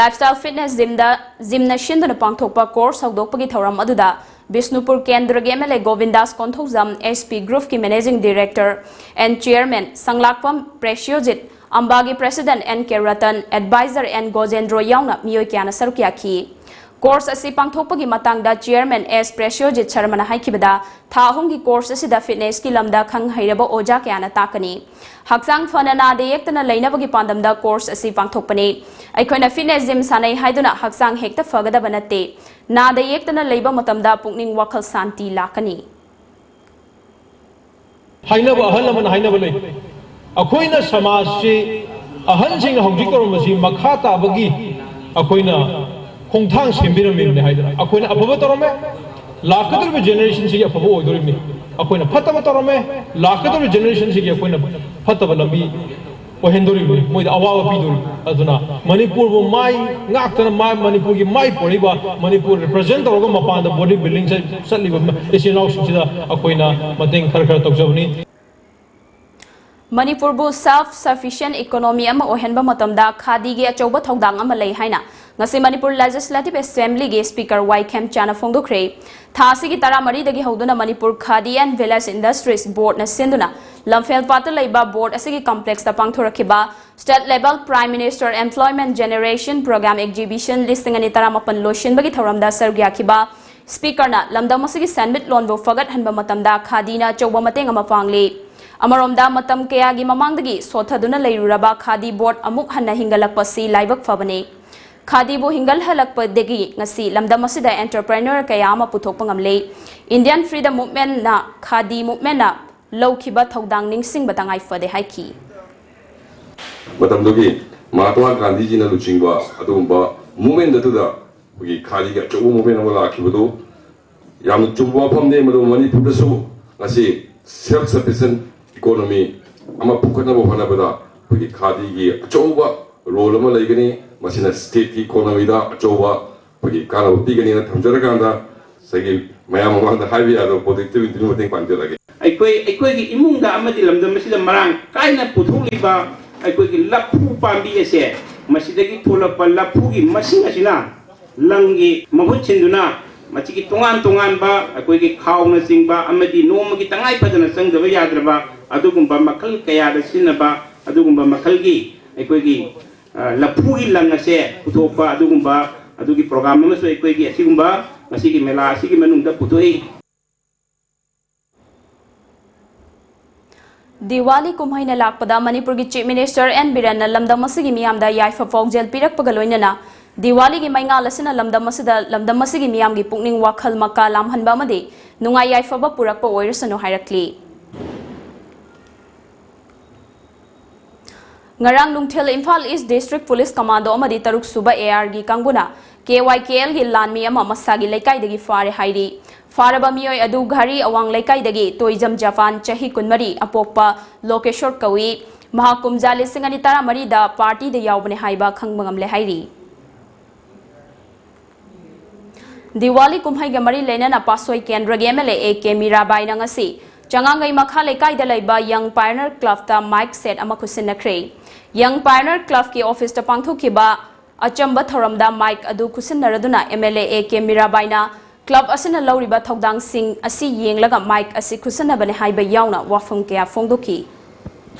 Lifestyle Fitness Gymꯗ gymꯅ ꯁꯤꯟꯗꯨꯅ ꯄꯥꯡꯊꯣꯛꯄ course ꯍꯧꯗꯣꯛꯄꯒꯤ ꯊꯧꯔꯝ ꯑꯗꯨꯗ ꯕꯤꯁꯅꯨꯄꯨꯔ ꯀꯦꯟꯗ꯭ꯔꯒꯤ M L A ꯒꯣꯕꯤꯟꯗꯥꯁ Konthoujam, S P Groupꯀꯤ Managing Director and Chairman ꯁꯪꯂꯥꯛꯄꯝ ꯄ꯭ꯔꯦꯁꯤꯌꯣꯖꯤꯠ, ꯑꯝꯕꯥꯒꯤ President N K Ratan, Advisor N ꯒꯣꯖꯦꯟꯗ꯭ꯔꯣ ꯌꯥꯎꯅ ꯃꯤꯑꯣꯏ ꯀꯌꯥꯅ ꯁꯔꯨꯛ ꯌꯥꯈꯤ꯫ Course ꯑꯁꯤ ꯄꯥꯡꯊꯣꯛꯄꯒꯤ ꯃꯇꯥꯡꯗ Chairman S ꯄ꯭ꯔꯦꯁꯤꯌꯣꯖꯤꯠ ꯁꯔꯃꯅ ꯍꯥꯏꯈꯤꯕꯗ, ꯊꯥ ꯑꯍꯨꯝꯒꯤ course ꯑꯁꯤꯗ fitnessꯀꯤ ꯂꯝꯗ ꯈꯪ ꯍꯩꯔꯕ ꯑꯣꯖꯥ ꯀꯌꯥꯅ ꯇꯥꯛꯀꯅꯤ꯫ ꯍꯛꯆꯥꯡ ꯐꯅ ꯅꯥꯗ ꯌꯦꯛꯇꯅ ꯂꯩꯅꯕꯒꯤ ꯄꯥꯟꯗꯝꯗ course ꯑꯁꯤ ꯄꯥꯡꯊꯣꯛꯄꯅꯤ꯫ ꯑꯩꯈꯣꯏꯅ fitness gym ꯁꯥꯟꯅꯩ ꯍꯥꯏꯗꯨꯅ ꯍꯛꯆꯥꯡ ꯍꯦꯛꯇ ꯐꯒꯗꯕ ꯅꯠꯇꯦ꯫ ꯅꯥꯗ ꯌꯦꯛꯇꯅ ꯂꯩꯕ ꯃꯇꯝꯗ ꯄꯨꯛꯅꯤꯡ ꯋꯥꯈꯜ ꯁꯥꯟꯇꯤ ꯂꯥꯛꯀꯅꯤ꯫ ꯍꯥꯏꯅꯕ, ꯑꯍꯜ ꯑꯃꯅ ꯍꯥꯏꯅꯕ ꯂꯩ, ꯑꯩꯈꯣꯏꯅ ꯁꯃꯥꯖꯁꯤ, ꯑꯍꯟꯁꯤꯡꯅ ꯍꯧꯖꯤꯛ ꯇꯧꯔꯝꯕꯁꯤ ꯃꯈꯥ ꯇꯥꯕꯒꯤ ꯑꯩꯈꯣꯏꯅ ꯈꯣꯡꯊꯥꯡ ꯁꯦꯝꯕꯤꯔꯝꯃꯤꯕꯅꯤ ꯍꯥꯏꯗꯅ꯫ ꯑꯩꯈꯣꯏꯅ ꯑꯐꯕ ꯇꯧꯔꯝꯃꯦ, ꯂꯥꯛꯀꯗꯧꯔꯤꯕ generationꯁꯤꯒꯤ ꯑꯐꯕ ꯑꯣꯏꯗꯣꯔꯤꯕꯅꯤ꯫ ꯑꯩꯈꯣꯏꯅ ꯐꯠꯇꯕ ꯇꯧꯔꯝꯃꯦ, ꯂꯥꯛꯀꯗꯧꯔꯤꯕ generationꯁꯤꯒꯤ ꯑꯩꯈꯣꯏꯅ ꯐꯠꯇꯕ ꯂꯝꯕꯤ ꯑꯣꯏꯍꯟꯗꯣꯔꯤꯕꯅꯤ, ꯃꯣꯏꯗ ꯑꯋꯥꯕ ꯄꯤꯗꯣꯔꯤꯕꯅꯤ꯫ ꯑꯗꯨꯅ ꯃꯅꯤꯄꯨꯔꯕꯨ ꯃꯥꯏ ꯉꯥꯛꯇꯅ, ꯃꯥ-, ꯃꯅꯤꯄꯨꯔꯒꯤ ꯃꯥꯏ ꯄꯣꯛꯏꯕ, ꯃꯅꯤꯄꯨꯔ represent ꯇꯧꯔꯒ ꯃꯄꯥꯟꯗ body building ꯆꯠ-, ꯆꯠꯂꯤꯕ ꯏꯆꯤꯜ ꯏꯅꯥꯎꯁꯤꯡꯁꯤꯗ ꯑꯩꯈꯣꯏꯅ ꯃꯇꯦꯡ ꯈꯔ ꯈꯔ ꯇꯧꯖꯕꯅꯤ꯫ ꯃꯅꯤꯄꯨꯔꯕꯨ self sufficient economy ꯑꯃ ꯑꯣꯏꯍꯟꯕ ꯃꯇꯝꯗ ꯈꯥꯗꯤꯒꯤ ꯑꯆꯧꯕ ꯊꯧꯗꯥꯡ ꯑꯃ ꯂꯩ ꯍꯥꯏꯅ ꯉꯁꯤ ꯃꯅꯤꯄꯨꯔ Legislative Assemblyꯒꯤ Speaker ꯋꯥꯏ ꯈꯦꯝꯆꯥꯅ ꯐꯣꯡꯗꯣꯛꯈ꯭ꯔꯦ꯫ ꯊꯥ ꯑꯁꯤꯒꯤ ꯇꯔꯥꯃꯔꯤꯗꯒꯤ ꯍꯧꯗꯨꯅ Manipur Khadi and Village Industries Boardꯅ ꯁꯤꯟꯗꯨꯅ ꯂꯝꯐꯦꯜꯄꯥꯠꯇ ꯂꯩꯕ board ꯑꯁꯤꯒꯤ complexꯇ ꯄꯥꯡꯊꯣꯔꯛꯈꯤꯕ State Level Prime Minister Employment Generation Program Exhibition ꯂꯤꯁꯤꯡ ꯑꯅꯤ ꯇꯔꯥꯃꯥꯄꯟ ꯂꯣꯏꯁꯤꯟꯕꯒꯤ ꯊꯧꯔꯝꯗ ꯁꯔꯨꯛ ꯌꯥꯈꯤꯕ Speakerꯅ ꯂꯝꯗꯝ ꯑꯁꯤꯒꯤ ꯁꯦꯟꯃꯤꯠꯂꯣꯟꯕꯨ ꯐꯒꯠꯍꯟꯕ ꯃꯇꯝꯗ ꯈꯥꯗꯤꯅ ꯑꯆꯧꯕ ꯃꯇꯦꯡ ꯑꯃ ꯄꯥꯡꯂꯤ꯫ ꯑꯃꯔꯣꯝꯗ, ꯃꯇꯝ ꯀꯌꯥꯒꯤ ꯃꯃꯥꯡꯗꯒꯤ ꯁꯣꯠꯊꯗꯨꯅ ꯂꯩꯔꯨꯔꯕ ꯈꯥꯗꯤ board ꯑꯃꯨꯛ ꯍꯟꯅ ꯍꯤꯡꯒꯠꯂꯛꯄꯁꯤ ꯂꯥꯏꯕꯛ ꯐꯕꯅꯤ꯫ ꯈꯥꯗꯤꯕꯨ ꯍꯤꯡꯒꯠꯍꯜꯂꯛꯄꯗꯒꯤ ꯉꯁꯤ ꯂꯝꯗꯝ ꯑꯁꯤꯗ entrepreneur ꯀꯌꯥ ꯑꯃ ꯄꯨꯊꯣꯛꯄ ꯉꯝꯂꯦ꯫ Indian Freedom Movementꯅ ꯈꯥꯗꯤ movementꯅ ꯂꯧꯈꯤꯕ ꯊꯧꯗꯥꯡ ꯅꯤꯡꯁꯤꯡꯕ ꯇꯉꯥꯏ ꯐꯗꯦ ꯍꯥꯏꯈꯤ꯫ ꯃꯇꯝꯗꯨꯒꯤ ꯃꯍꯥꯇꯃꯥ ꯒꯥꯟꯙꯤꯖꯤꯅ ꯂꯨꯆꯤꯡꯕ ꯑꯗꯨꯒꯨꯝꯕ movement ꯑꯗꯨꯗ ꯑꯩꯈꯣꯏꯒꯤ ꯈꯥꯗꯤꯒꯤ ꯑꯆꯧꯕ movement ꯑꯃ ꯂꯥꯛꯈꯤꯕꯗꯨ ꯌꯥꯝꯅ ꯆꯨꯝꯕ ꯋꯥꯐꯝꯅꯤ꯫ ꯃꯗꯨ ꯃꯅꯤꯄꯨꯔꯗꯁꯨ ꯉꯁꯤ self sufficient economy ꯑꯃ ꯄꯨꯈꯠꯅꯕ ꯍꯣꯠꯅꯕꯗ ꯑꯩꯈꯣꯏꯒꯤ ꯈꯥꯗꯤꯒꯤ ꯑꯆꯧꯕ role ꯑꯃ ꯂꯩꯒꯅꯤ꯫ ꯃꯁꯤꯅ stateꯀꯤ economyꯗ ꯑꯆꯧꯕ ꯑꯩꯈꯣꯏꯒꯤ ꯀꯥꯟꯅꯕ ꯄꯤꯒꯅꯤꯅ ꯊꯝꯖꯔꯀꯥꯟꯗ ꯉꯁꯥꯏꯒꯤ ꯃꯌꯥꯝ ꯃꯃꯥꯡꯗ ꯍꯥꯏꯕ ꯌꯥꯗꯕ ꯄꯣꯠꯇꯨꯒꯤ ꯃꯇꯦꯡ ꯄꯥꯡꯖꯔꯒꯦ꯫ ꯑꯩꯈꯣꯏ ꯑꯩꯈꯣꯏꯒꯤ ꯏꯃꯨꯡꯗ ꯑꯃꯗꯤ ꯂꯝꯗꯝ ꯑꯁꯤꯗ ꯃꯔꯥꯡ ꯀꯥꯏꯅ ꯄꯨꯊꯣꯛꯂꯤꯕ ꯑꯩꯈꯣꯏꯒꯤ ꯂꯐꯨ ꯄꯥꯝꯕꯤ ꯑꯁꯦ, ꯃꯁꯤꯗꯒꯤ ꯊꯣꯛꯂꯛꯄ ꯂꯐꯨꯒꯤ ꯃꯁꯤꯡ ꯑꯁꯤꯅ ꯂꯪꯒꯤ ꯃꯍꯨꯠ ꯁꯤꯟꯗꯨꯅ ꯃꯁꯤꯒꯤ ꯇꯣꯉꯥꯟ ꯇꯣꯉꯥꯟꯕ ꯑꯩꯈꯣꯏꯒꯤ ꯈꯥꯎꯅꯆꯤꯡꯕ ꯑꯃꯗꯤ ꯅꯣꯡꯃꯒꯤ ꯇꯉꯥꯏ ꯐꯗꯅ ꯆꯪꯗꯕ ꯌꯥꯗ꯭ꯔꯕ ꯑꯗꯨꯒꯨꯝꯕ ꯃꯈꯜ ꯀꯌꯥꯗ ꯁꯤꯖꯤꯟꯅꯕ ꯑꯗꯨꯒꯨꯝꯕ ꯃꯈꯜꯒꯤ ꯑꯩꯈꯣꯏꯒꯤ, ꯑ, ꯂꯐꯨꯒꯤ ꯂꯪ ꯑꯁꯦ ꯄꯨꯊꯣꯛꯄ ꯑꯗꯨꯒꯨꯝꯕ ꯑꯗꯨꯒꯤ program ꯑꯃꯁꯨ ꯑꯩꯈꯣꯏꯒꯤ ꯑꯁꯤꯒꯨꯝꯕ ꯉꯁꯤꯒꯤ ꯃꯦꯂꯥ ꯑꯁꯤꯒꯤ ꯃꯅꯨꯡꯗ ꯄꯨꯊꯣꯛꯏ꯫ ꯗꯤꯋꯥꯂꯤ ꯀꯨꯝꯍꯩꯅ ꯂꯥꯛꯄꯗ ꯃꯅꯤꯄꯨꯔꯒꯤ Chief Minister ꯑꯦꯟ ꯕꯤꯔꯦꯟꯅ ꯂꯝꯗꯝ ꯑꯁꯤꯒꯤ ꯃꯤꯌꯥꯝꯗ ꯌꯥꯏꯐ ꯄꯥꯎꯖꯦꯜ ꯄꯤꯔꯛꯄꯒ ꯂꯣꯏꯅꯅ ꯗꯤꯋꯥꯂꯤꯒꯤ ꯃꯩꯉꯥꯜ ꯑꯁꯤꯅ ꯂꯝꯗꯝ ꯑꯁꯤꯗ, ꯂꯝꯗꯝ ꯑꯁꯤꯒꯤ ꯃꯤꯌꯥꯝꯒꯤ ꯄꯨꯛꯅꯤꯡ ꯋꯥꯈꯜ ꯃꯀꯥ ꯂꯥꯝꯍꯟꯕ ꯑꯃꯗꯤ ꯅꯨꯡꯉꯥꯏ ꯌꯥꯏꯐꯕ ꯄꯨꯔꯛꯄ ꯑꯣꯏꯔꯁꯅꯨ ꯍꯥꯏꯔꯛꯂꯤ꯫ ꯉꯔꯥꯡ ꯅꯨꯡꯊꯤꯜ Imphal East District Police Commando ꯑꯃꯗꯤ ꯇꯔꯨꯛ ꯁꯨꯕ ARꯒꯤ ꯀꯥꯡꯕꯨꯅ KYKLꯒꯤ ꯂꯥꯟꯃꯤ ꯑꯃ ꯃꯁꯥꯒꯤ ꯂꯩꯀꯥꯏꯗꯒꯤ ꯐꯥꯔꯦ ꯍꯥꯏꯔꯤ꯫ ꯐꯥꯔꯕ ꯃꯤꯑꯣꯏ ꯑꯗꯨ ꯘꯥꯔꯤ ꯑꯋꯥꯡ ꯂꯩꯀꯥꯏꯗꯒꯤ ꯇꯣꯏꯖꯝ ꯖꯄꯥꯟ, ꯆꯍꯤ ꯀꯨꯟꯃꯔꯤ, ꯑꯄꯣꯛꯄ ꯂꯣꯀꯦꯁꯣꯔ ꯀꯧꯏ꯫ ꯃꯍꯥꯛ ꯀꯨꯝꯖꯥ ꯂꯤꯁꯤꯡ ꯑꯅꯤ ꯇꯔꯥꯃꯔꯤꯗ partyꯗ ꯌꯥꯎꯕꯅꯦ ꯍꯥꯏꯕ ꯈꯪꯕ ꯉꯝꯂꯦ ꯍꯥꯏꯔꯤ꯫ ꯗꯤꯋꯥꯂꯤ ꯀꯨꯝꯍꯩꯒ ꯃꯔꯤ ꯂꯩꯅꯅ ꯄꯥꯠꯁꯣꯏ ꯀꯦꯟꯗ꯭ꯔꯒꯤ MLA A K ꯃꯤꯔꯥꯕꯥꯏꯅ ꯉꯁꯤ ꯆꯉꯥꯡꯒꯩ ꯃꯈꯥ ꯂꯩꯀꯥꯏꯗ ꯂꯩꯕ Young Pioneer Clubꯇ mic set ꯑꯃ ꯈꯨꯠꯁꯤꯟꯅꯈ꯭ꯔꯦ꯫ Young Pioneer Clubꯀꯤ officeꯇ ꯄꯥꯡꯊꯣꯛꯈꯤꯕ ꯑꯆꯝꯕ ꯊꯧꯔꯝꯗ mic ꯑꯗꯨ ꯈꯨꯠꯁꯤꯟꯅꯔꯗꯨꯅ M L A A K ꯃꯤꯔꯥꯕꯥꯏꯅ club ꯑꯁꯤꯅ ꯂꯧꯔꯤꯕ ꯊꯧꯗꯥꯡꯁꯤꯡ ꯑꯁꯤ ꯌꯦꯡꯂꯒ mic ꯑꯁꯤ ꯈꯨꯠꯁꯤꯟꯅꯕꯅꯤ ꯍꯥꯏꯕ ꯌꯥꯎꯅ ꯋꯥꯐꯝ ꯀꯌꯥ ꯐꯣꯡꯗꯣꯛꯈꯤ꯫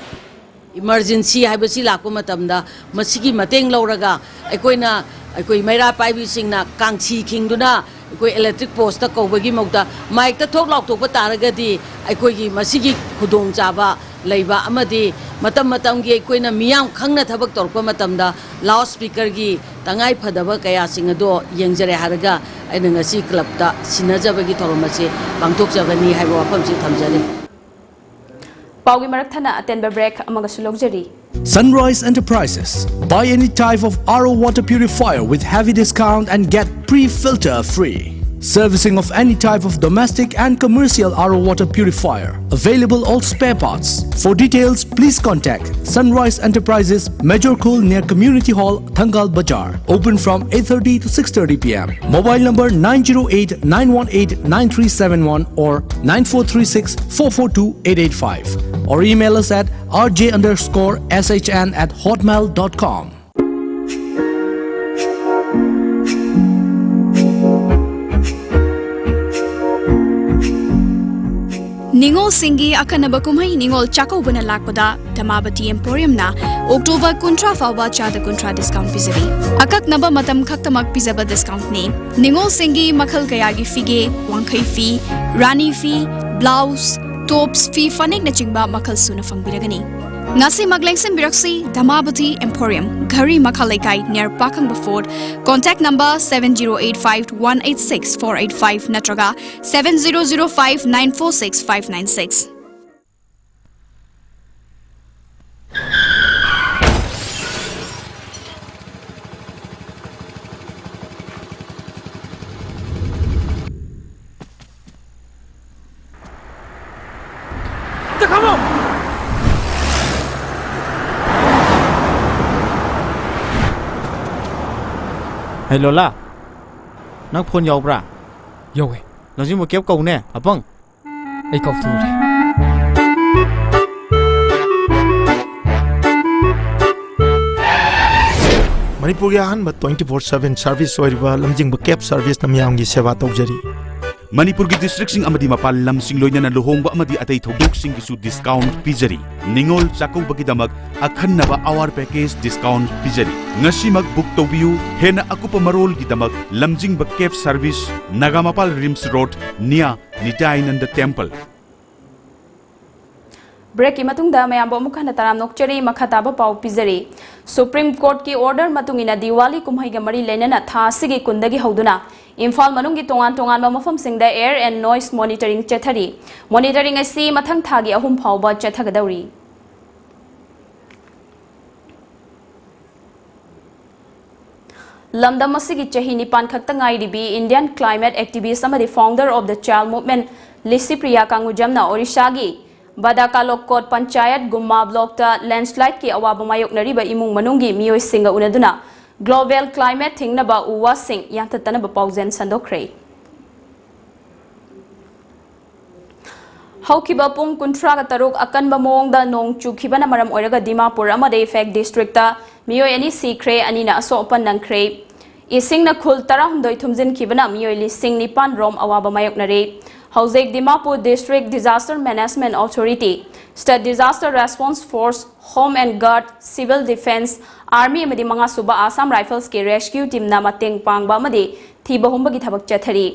Emergency ꯍꯥꯏꯕꯁꯤ ꯂꯥꯛꯄ ꯃꯇꯝꯗ ꯃꯁꯤꯒꯤ ꯃꯇꯦꯡ ꯂꯧꯔꯒ ꯑꯩꯈꯣꯏꯅ, ꯑꯩꯈꯣꯏ ꯃꯩꯔꯥ ꯄꯥꯏꯕꯤꯁꯤꯡꯅ ꯀꯥꯡꯁꯤ ꯈꯤꯡꯗꯨꯅ ꯑꯩꯈꯣꯏ electric postꯇ ꯀꯧꯕꯒꯤ ꯃꯍꯨꯠꯇ micꯇ ꯊꯣꯛ ꯂꯥꯎꯊꯣꯛꯄ ꯇꯥꯔꯒꯗꯤ ꯑꯩꯈꯣꯏꯒꯤ ꯃꯁꯤꯒꯤ ꯈꯨꯗꯣꯡꯆꯥꯕ ꯂꯩꯕ ꯑꯃꯗꯤ ꯃꯇꯝ ꯃꯇꯝꯒꯤ ꯑꯩꯈꯣꯏꯅ ꯃꯤꯌꯥꯝ ꯈꯪꯅ ꯊꯕꯛ ꯇꯧꯔꯛꯄ ꯃꯇꯝꯗ loudspeakerꯒꯤ ꯇꯉꯥꯏ ꯐꯗꯕ ꯀꯌꯥꯁꯤꯡ ꯑꯗꯣ ꯌꯦꯡꯖꯔꯦ ꯍꯥꯏꯔꯒ ꯑꯩꯅ ꯉꯁꯤ clubꯇ ꯁꯤꯟꯅꯖꯕꯒꯤ ꯊꯧꯔꯝ ꯑꯁꯤ ꯄꯥꯡꯊꯣꯛꯆꯕꯅꯤ ꯍꯥꯏꯕ ꯋꯥꯐꯝꯁꯤ ꯊꯝꯖꯔꯤ꯫ ꯄꯥꯎꯒꯤ ꯃꯔꯛ ꯊꯠꯅ ꯑꯇꯦꯟꯕ break ꯑꯃꯒꯁꯨ ꯂꯧꯖꯔꯤ꯫ Sunrise Enterprises. Buy any type of R O water purifier with heavy discount and get pre-filter free. Servicing of any type of domestic and commercial R O water purifier. Available all spare parts. For details, please contact Sunrise Enterprises, Major Khul near Community Hall, Thangal Bazar. Open from eight thirty to six thirty p m. Mobile number nine zero eight nine one eight nine three seven one or nine four three six four four two eight eight five. Or email us at R J underscore S H N at hotmail dot com. ꯅꯤꯉꯣꯜꯁꯤꯡꯒꯤ ꯑꯈꯟꯅꯕ ꯀꯨꯝꯍꯩ ꯅꯤꯉꯣꯜ ꯆꯥꯛꯀꯧꯕꯅ ꯂꯥꯛꯄꯗ ꯙꯃꯥꯕꯇꯤ Emporiumꯅ October ꯀꯨꯟꯊ꯭ꯔꯥ ꯐꯥꯎꯕ ꯆꯥꯗ ꯀꯨꯟꯊ꯭ꯔꯥ discount ꯄꯤꯖꯔꯤ꯫ ꯑꯀꯛꯅꯕ ꯃꯇꯝ ꯈꯛꯇꯃꯛ ꯄꯤꯖꯕ discountꯅꯤ꯫ ꯅꯤꯉꯣꯜꯁꯤꯡꯒꯤ ꯃꯈꯜ ꯀꯌꯥꯒꯤ ꯐꯤꯒꯦ, ꯋꯥꯡꯈꯩ ꯐꯤ, ꯔꯥꯅꯤ ꯐꯤ, blouse, tops, ꯐꯤ ꯐꯅꯦꯛꯅꯆꯤꯡꯕ ꯃꯈꯜ ꯁꯨꯅ ꯐꯪꯕꯤꯔꯒꯅꯤ꯫ ꯉꯁꯤꯃꯛ ꯂꯦꯡꯁꯤꯟꯕꯤꯔꯛꯁꯤ ꯙꯃꯥꯕꯇꯤ Emporium, ꯘꯔꯤ ꯃꯈꯥ ꯂꯩꯀꯥꯏ, near ꯄꯥꯈꯪꯕ Fort꯫ Contact number seven zero eight five one eight six four eight five ꯅꯠꯇ꯭ꯔꯒ seven zero zero five nine four six five nine six꯫ ꯍꯩ ꯂꯣꯂꯥ, ꯅꯪ phone ꯌꯥꯎꯕ꯭ꯔꯥ? ꯌꯧꯋꯦ꯫ ꯂꯝꯖꯤꯡꯕ cab ꯀꯧꯅꯦ, ꯑꯄꯪ꯫ ꯑꯩ ꯀꯥꯎꯊꯣꯛꯎꯔꯦ꯫ ꯃꯅꯤꯄꯨꯔꯒꯤ ꯑꯍꯥꯟꯕ twenty four seven service ꯑꯣꯏꯔꯤꯕ ꯂꯝꯖꯤꯡꯕ cab serviceꯅ ꯃꯤꯌꯥꯝꯒꯤ ꯁꯦꯕꯥ ꯇꯧꯖꯔꯤ꯫ ꯃꯅꯤꯄꯨꯔꯒꯤ districtꯁꯤꯡ ꯑꯃꯗꯤ ꯃꯄꯥꯟ ꯂꯝꯁꯤꯡ, ꯂꯣꯏꯅꯅ ꯂꯨꯍꯣꯡꯕ ꯑꯃꯗꯤ ꯑꯇꯩ ꯊꯧꯗꯣꯛꯁꯤꯡꯒꯤꯁꯨ discount ꯄꯤꯖꯔꯤ꯫ ꯅꯤꯉꯣꯜ ꯆꯥꯛꯀꯧꯕꯒꯤꯗꯃꯛ ꯑꯈꯟꯅꯕ award package discount ꯄꯤꯖꯔꯤ꯫ ꯉꯁꯤꯃꯛ book ꯇꯧꯕꯤꯌꯨ꯫ ꯍꯦꯟꯅ ꯑꯀꯨꯞꯄ ꯃꯔꯣꯜꯒꯤꯗꯃꯛ ꯂꯝꯖꯤꯡꯕ cab service, Nagampal RIMS road, near ꯅꯤꯇꯥꯏꯅꯟꯗ temple꯫ Breakꯀꯤ ꯃꯇꯨꯡꯗ ꯃꯌꯥꯝꯕꯨ ꯑꯃꯨꯛ ꯍꯟꯅ ꯇꯔꯥꯝꯅ ꯑꯣꯛꯆꯔꯤ꯫ ꯃꯈꯥ ꯇꯥꯕ ꯄꯥꯎ ꯄꯤꯖꯔꯤ꯫ Supreme Courtꯀꯤ order ꯃꯇꯨꯡ ꯏꯟꯅ ꯗꯤꯋꯥꯂꯤ ꯀꯨꯝꯍꯩꯒ ꯃꯔꯤ ꯂꯩꯅꯅ ꯊꯥ ꯑꯁꯤꯒꯤ ꯀꯨꯟꯗꯒꯤ ꯍꯧꯗꯨꯅ ꯏꯝꯐꯥꯜ ꯃꯅꯨꯡꯒꯤ ꯇꯣꯉꯥꯟ ꯇꯣꯉꯥꯟꯕ ꯃꯐꯝꯁꯤꯡꯗ air and noise monitoring ꯆꯠꯊꯔꯤ꯫ Monitoring ꯑꯁꯤ ꯃꯊꯪ ꯊꯥꯒꯤ ꯑꯍꯨꯝ ꯐꯥꯎꯕ ꯆꯠꯊꯒꯗꯧꯔꯤ꯫ ꯂꯝꯗꯝ ꯑꯁꯤꯒꯤ ꯆꯍꯤ ꯅꯤꯄꯥꯟ ꯈꯛꯇ ꯉꯥꯏꯔꯤꯕꯤ Indian climate activist ꯑꯃꯗꯤ founder of the child movement Licypriya ꯀꯥꯡꯒꯨꯖꯝꯅ ꯑꯣꯔꯤꯁꯥꯒꯤ ꯕꯗꯥꯀꯥꯂꯣꯛꯀꯣꯠ panchayat ꯒꯨꯝꯃꯥ blockꯇ landslideꯀꯤ ꯑꯋꯥꯕ ꯃꯥꯌꯣꯛꯅꯔꯤꯕ ꯏꯃꯨꯡ ꯃꯅꯨꯡꯒꯤ ꯃꯤꯑꯣꯏꯁꯤꯡꯒ ꯎꯅꯗꯨꯅ global climate ꯊꯤꯡꯅꯕ ꯎ ꯋꯥꯁꯤꯡ ꯌꯥꯟꯊꯠꯇꯅꯕ ꯄꯥꯎꯖꯦꯜ ꯁꯟꯗꯣꯛꯈ꯭ꯔꯦ꯫ ꯍꯧꯈꯤꯕ ꯄꯨꯡ ꯀꯨꯟꯊ꯭ꯔꯥꯒ ꯇꯔꯨꯛ ꯑꯀꯟꯕ ꯃꯑꯣꯡꯗ ꯅꯣꯡ ꯆꯨꯈꯤꯕꯅ ꯃꯔꯝ ꯑꯣꯏꯔꯒ ꯗꯤꯃꯥꯄꯨꯔ ꯑꯃꯗꯤ ꯐꯦꯛ districtꯇ ꯃꯤꯑꯣꯏ ꯑꯅꯤ ꯁꯤꯈ꯭ꯔꯦ, ꯑꯅꯤꯅ ꯑꯁꯣꯛ ꯑꯄꯟ ꯅꯪꯈ꯭ꯔꯦ꯫ ꯏꯁꯤꯡꯅ ꯈꯨꯜ ꯇꯔꯥꯍꯨꯝꯗꯣꯏ ꯊꯨꯝꯖꯤꯟꯈꯤꯕꯅ ꯃꯤꯑꯣꯏ ꯂꯤꯁꯤꯡ ꯅꯤꯄꯥꯟ ꯔꯣꯝ ꯑꯋꯥꯕ ꯃꯥꯌꯣꯛꯅꯔꯦ꯫ ꯍꯧꯖꯤꯛ Dimapur district disaster management authority, state disaster response force, home and guard, civil defence, army ꯑꯃꯗꯤ ꯃꯉꯥꯁꯨꯕ Assam Riflesꯀꯤ rescue teamꯅ ꯃꯇꯦꯡ ꯄꯥꯡꯕ ꯑꯃꯗꯤ ꯊꯤꯕ ꯍꯨꯝꯕꯒꯤ ꯊꯕꯛ ꯆꯠꯊꯔꯤ꯫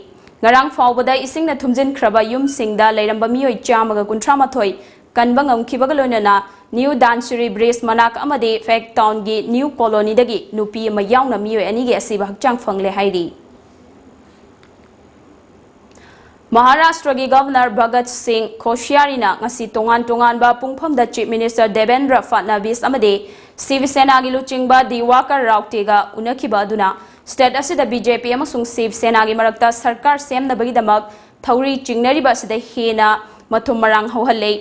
ꯉꯔꯥꯡ ꯐꯥꯎꯕꯗ ꯏꯁꯤꯡꯅ ꯊꯨꯝꯖꯤꯟꯈ꯭ꯔꯕ ꯌꯨꯝꯁꯤꯡꯗ ꯂꯩꯔꯝꯕ ꯃꯤꯑꯣꯏ ꯆꯥꯝꯃꯒ ꯀꯨꯟꯊ꯭ꯔꯥ ꯃꯥꯊꯣꯏ ꯀꯟꯕ ꯉꯝꯈꯤꯕꯒ ꯂꯣꯏꯅꯅ New Dhansiri Bridge ꯃꯅꯥꯛ ꯑꯃꯗꯤ ꯐꯦꯛ townꯒꯤ New Colonyꯗꯒꯤ ꯅꯨꯄꯤ ꯑꯃ ꯌꯥꯎꯅ ꯃꯤꯑꯣꯏ ꯑꯅꯤꯒꯤ ꯑꯁꯤꯕ ꯍꯛꯆꯥꯡ ꯐꯪꯂꯦ ꯍꯥꯏꯔꯤ꯫ ꯃꯍꯥꯔꯥꯁꯇ꯭ꯔꯒꯤ Governor ꯚꯒꯠ ꯁꯤꯡ ꯈꯣꯁꯤꯌꯥꯔꯤꯅ ꯉꯁꯤ ꯇꯣꯉꯥꯟ ꯇꯣꯉꯥꯟꯕ ꯄꯨꯡꯐꯝꯗ Chief Minister ꯗꯦꯕꯦꯟꯗ꯭ꯔ ꯐꯠꯅꯕꯤꯁ ꯑꯃꯗꯤ ꯁꯤꯕ ꯁꯦꯅꯥꯒꯤ ꯂꯨꯆꯤꯡꯕ ꯗꯤꯋꯥꯀꯔ ꯔꯥꯎꯇꯦꯒ ꯎꯅꯈꯤꯕ ꯑꯗꯨꯅ state ꯑꯁꯤꯗ BJP ꯑꯃꯁꯨꯡ ꯁꯤꯕ ꯁꯦꯅꯥꯒꯤ ꯃꯔꯛꯇ ꯁꯔꯀꯥꯔ ꯁꯦꯝꯅꯕꯒꯤꯗꯃꯛ ꯊꯧꯔꯤ ꯆꯤꯡꯅꯔꯤꯕ ꯑꯁꯤꯗ ꯍꯦꯟꯅ ꯃꯊꯨꯝ ꯃꯔꯥꯡ ꯍꯧꯍꯜꯂꯦ꯫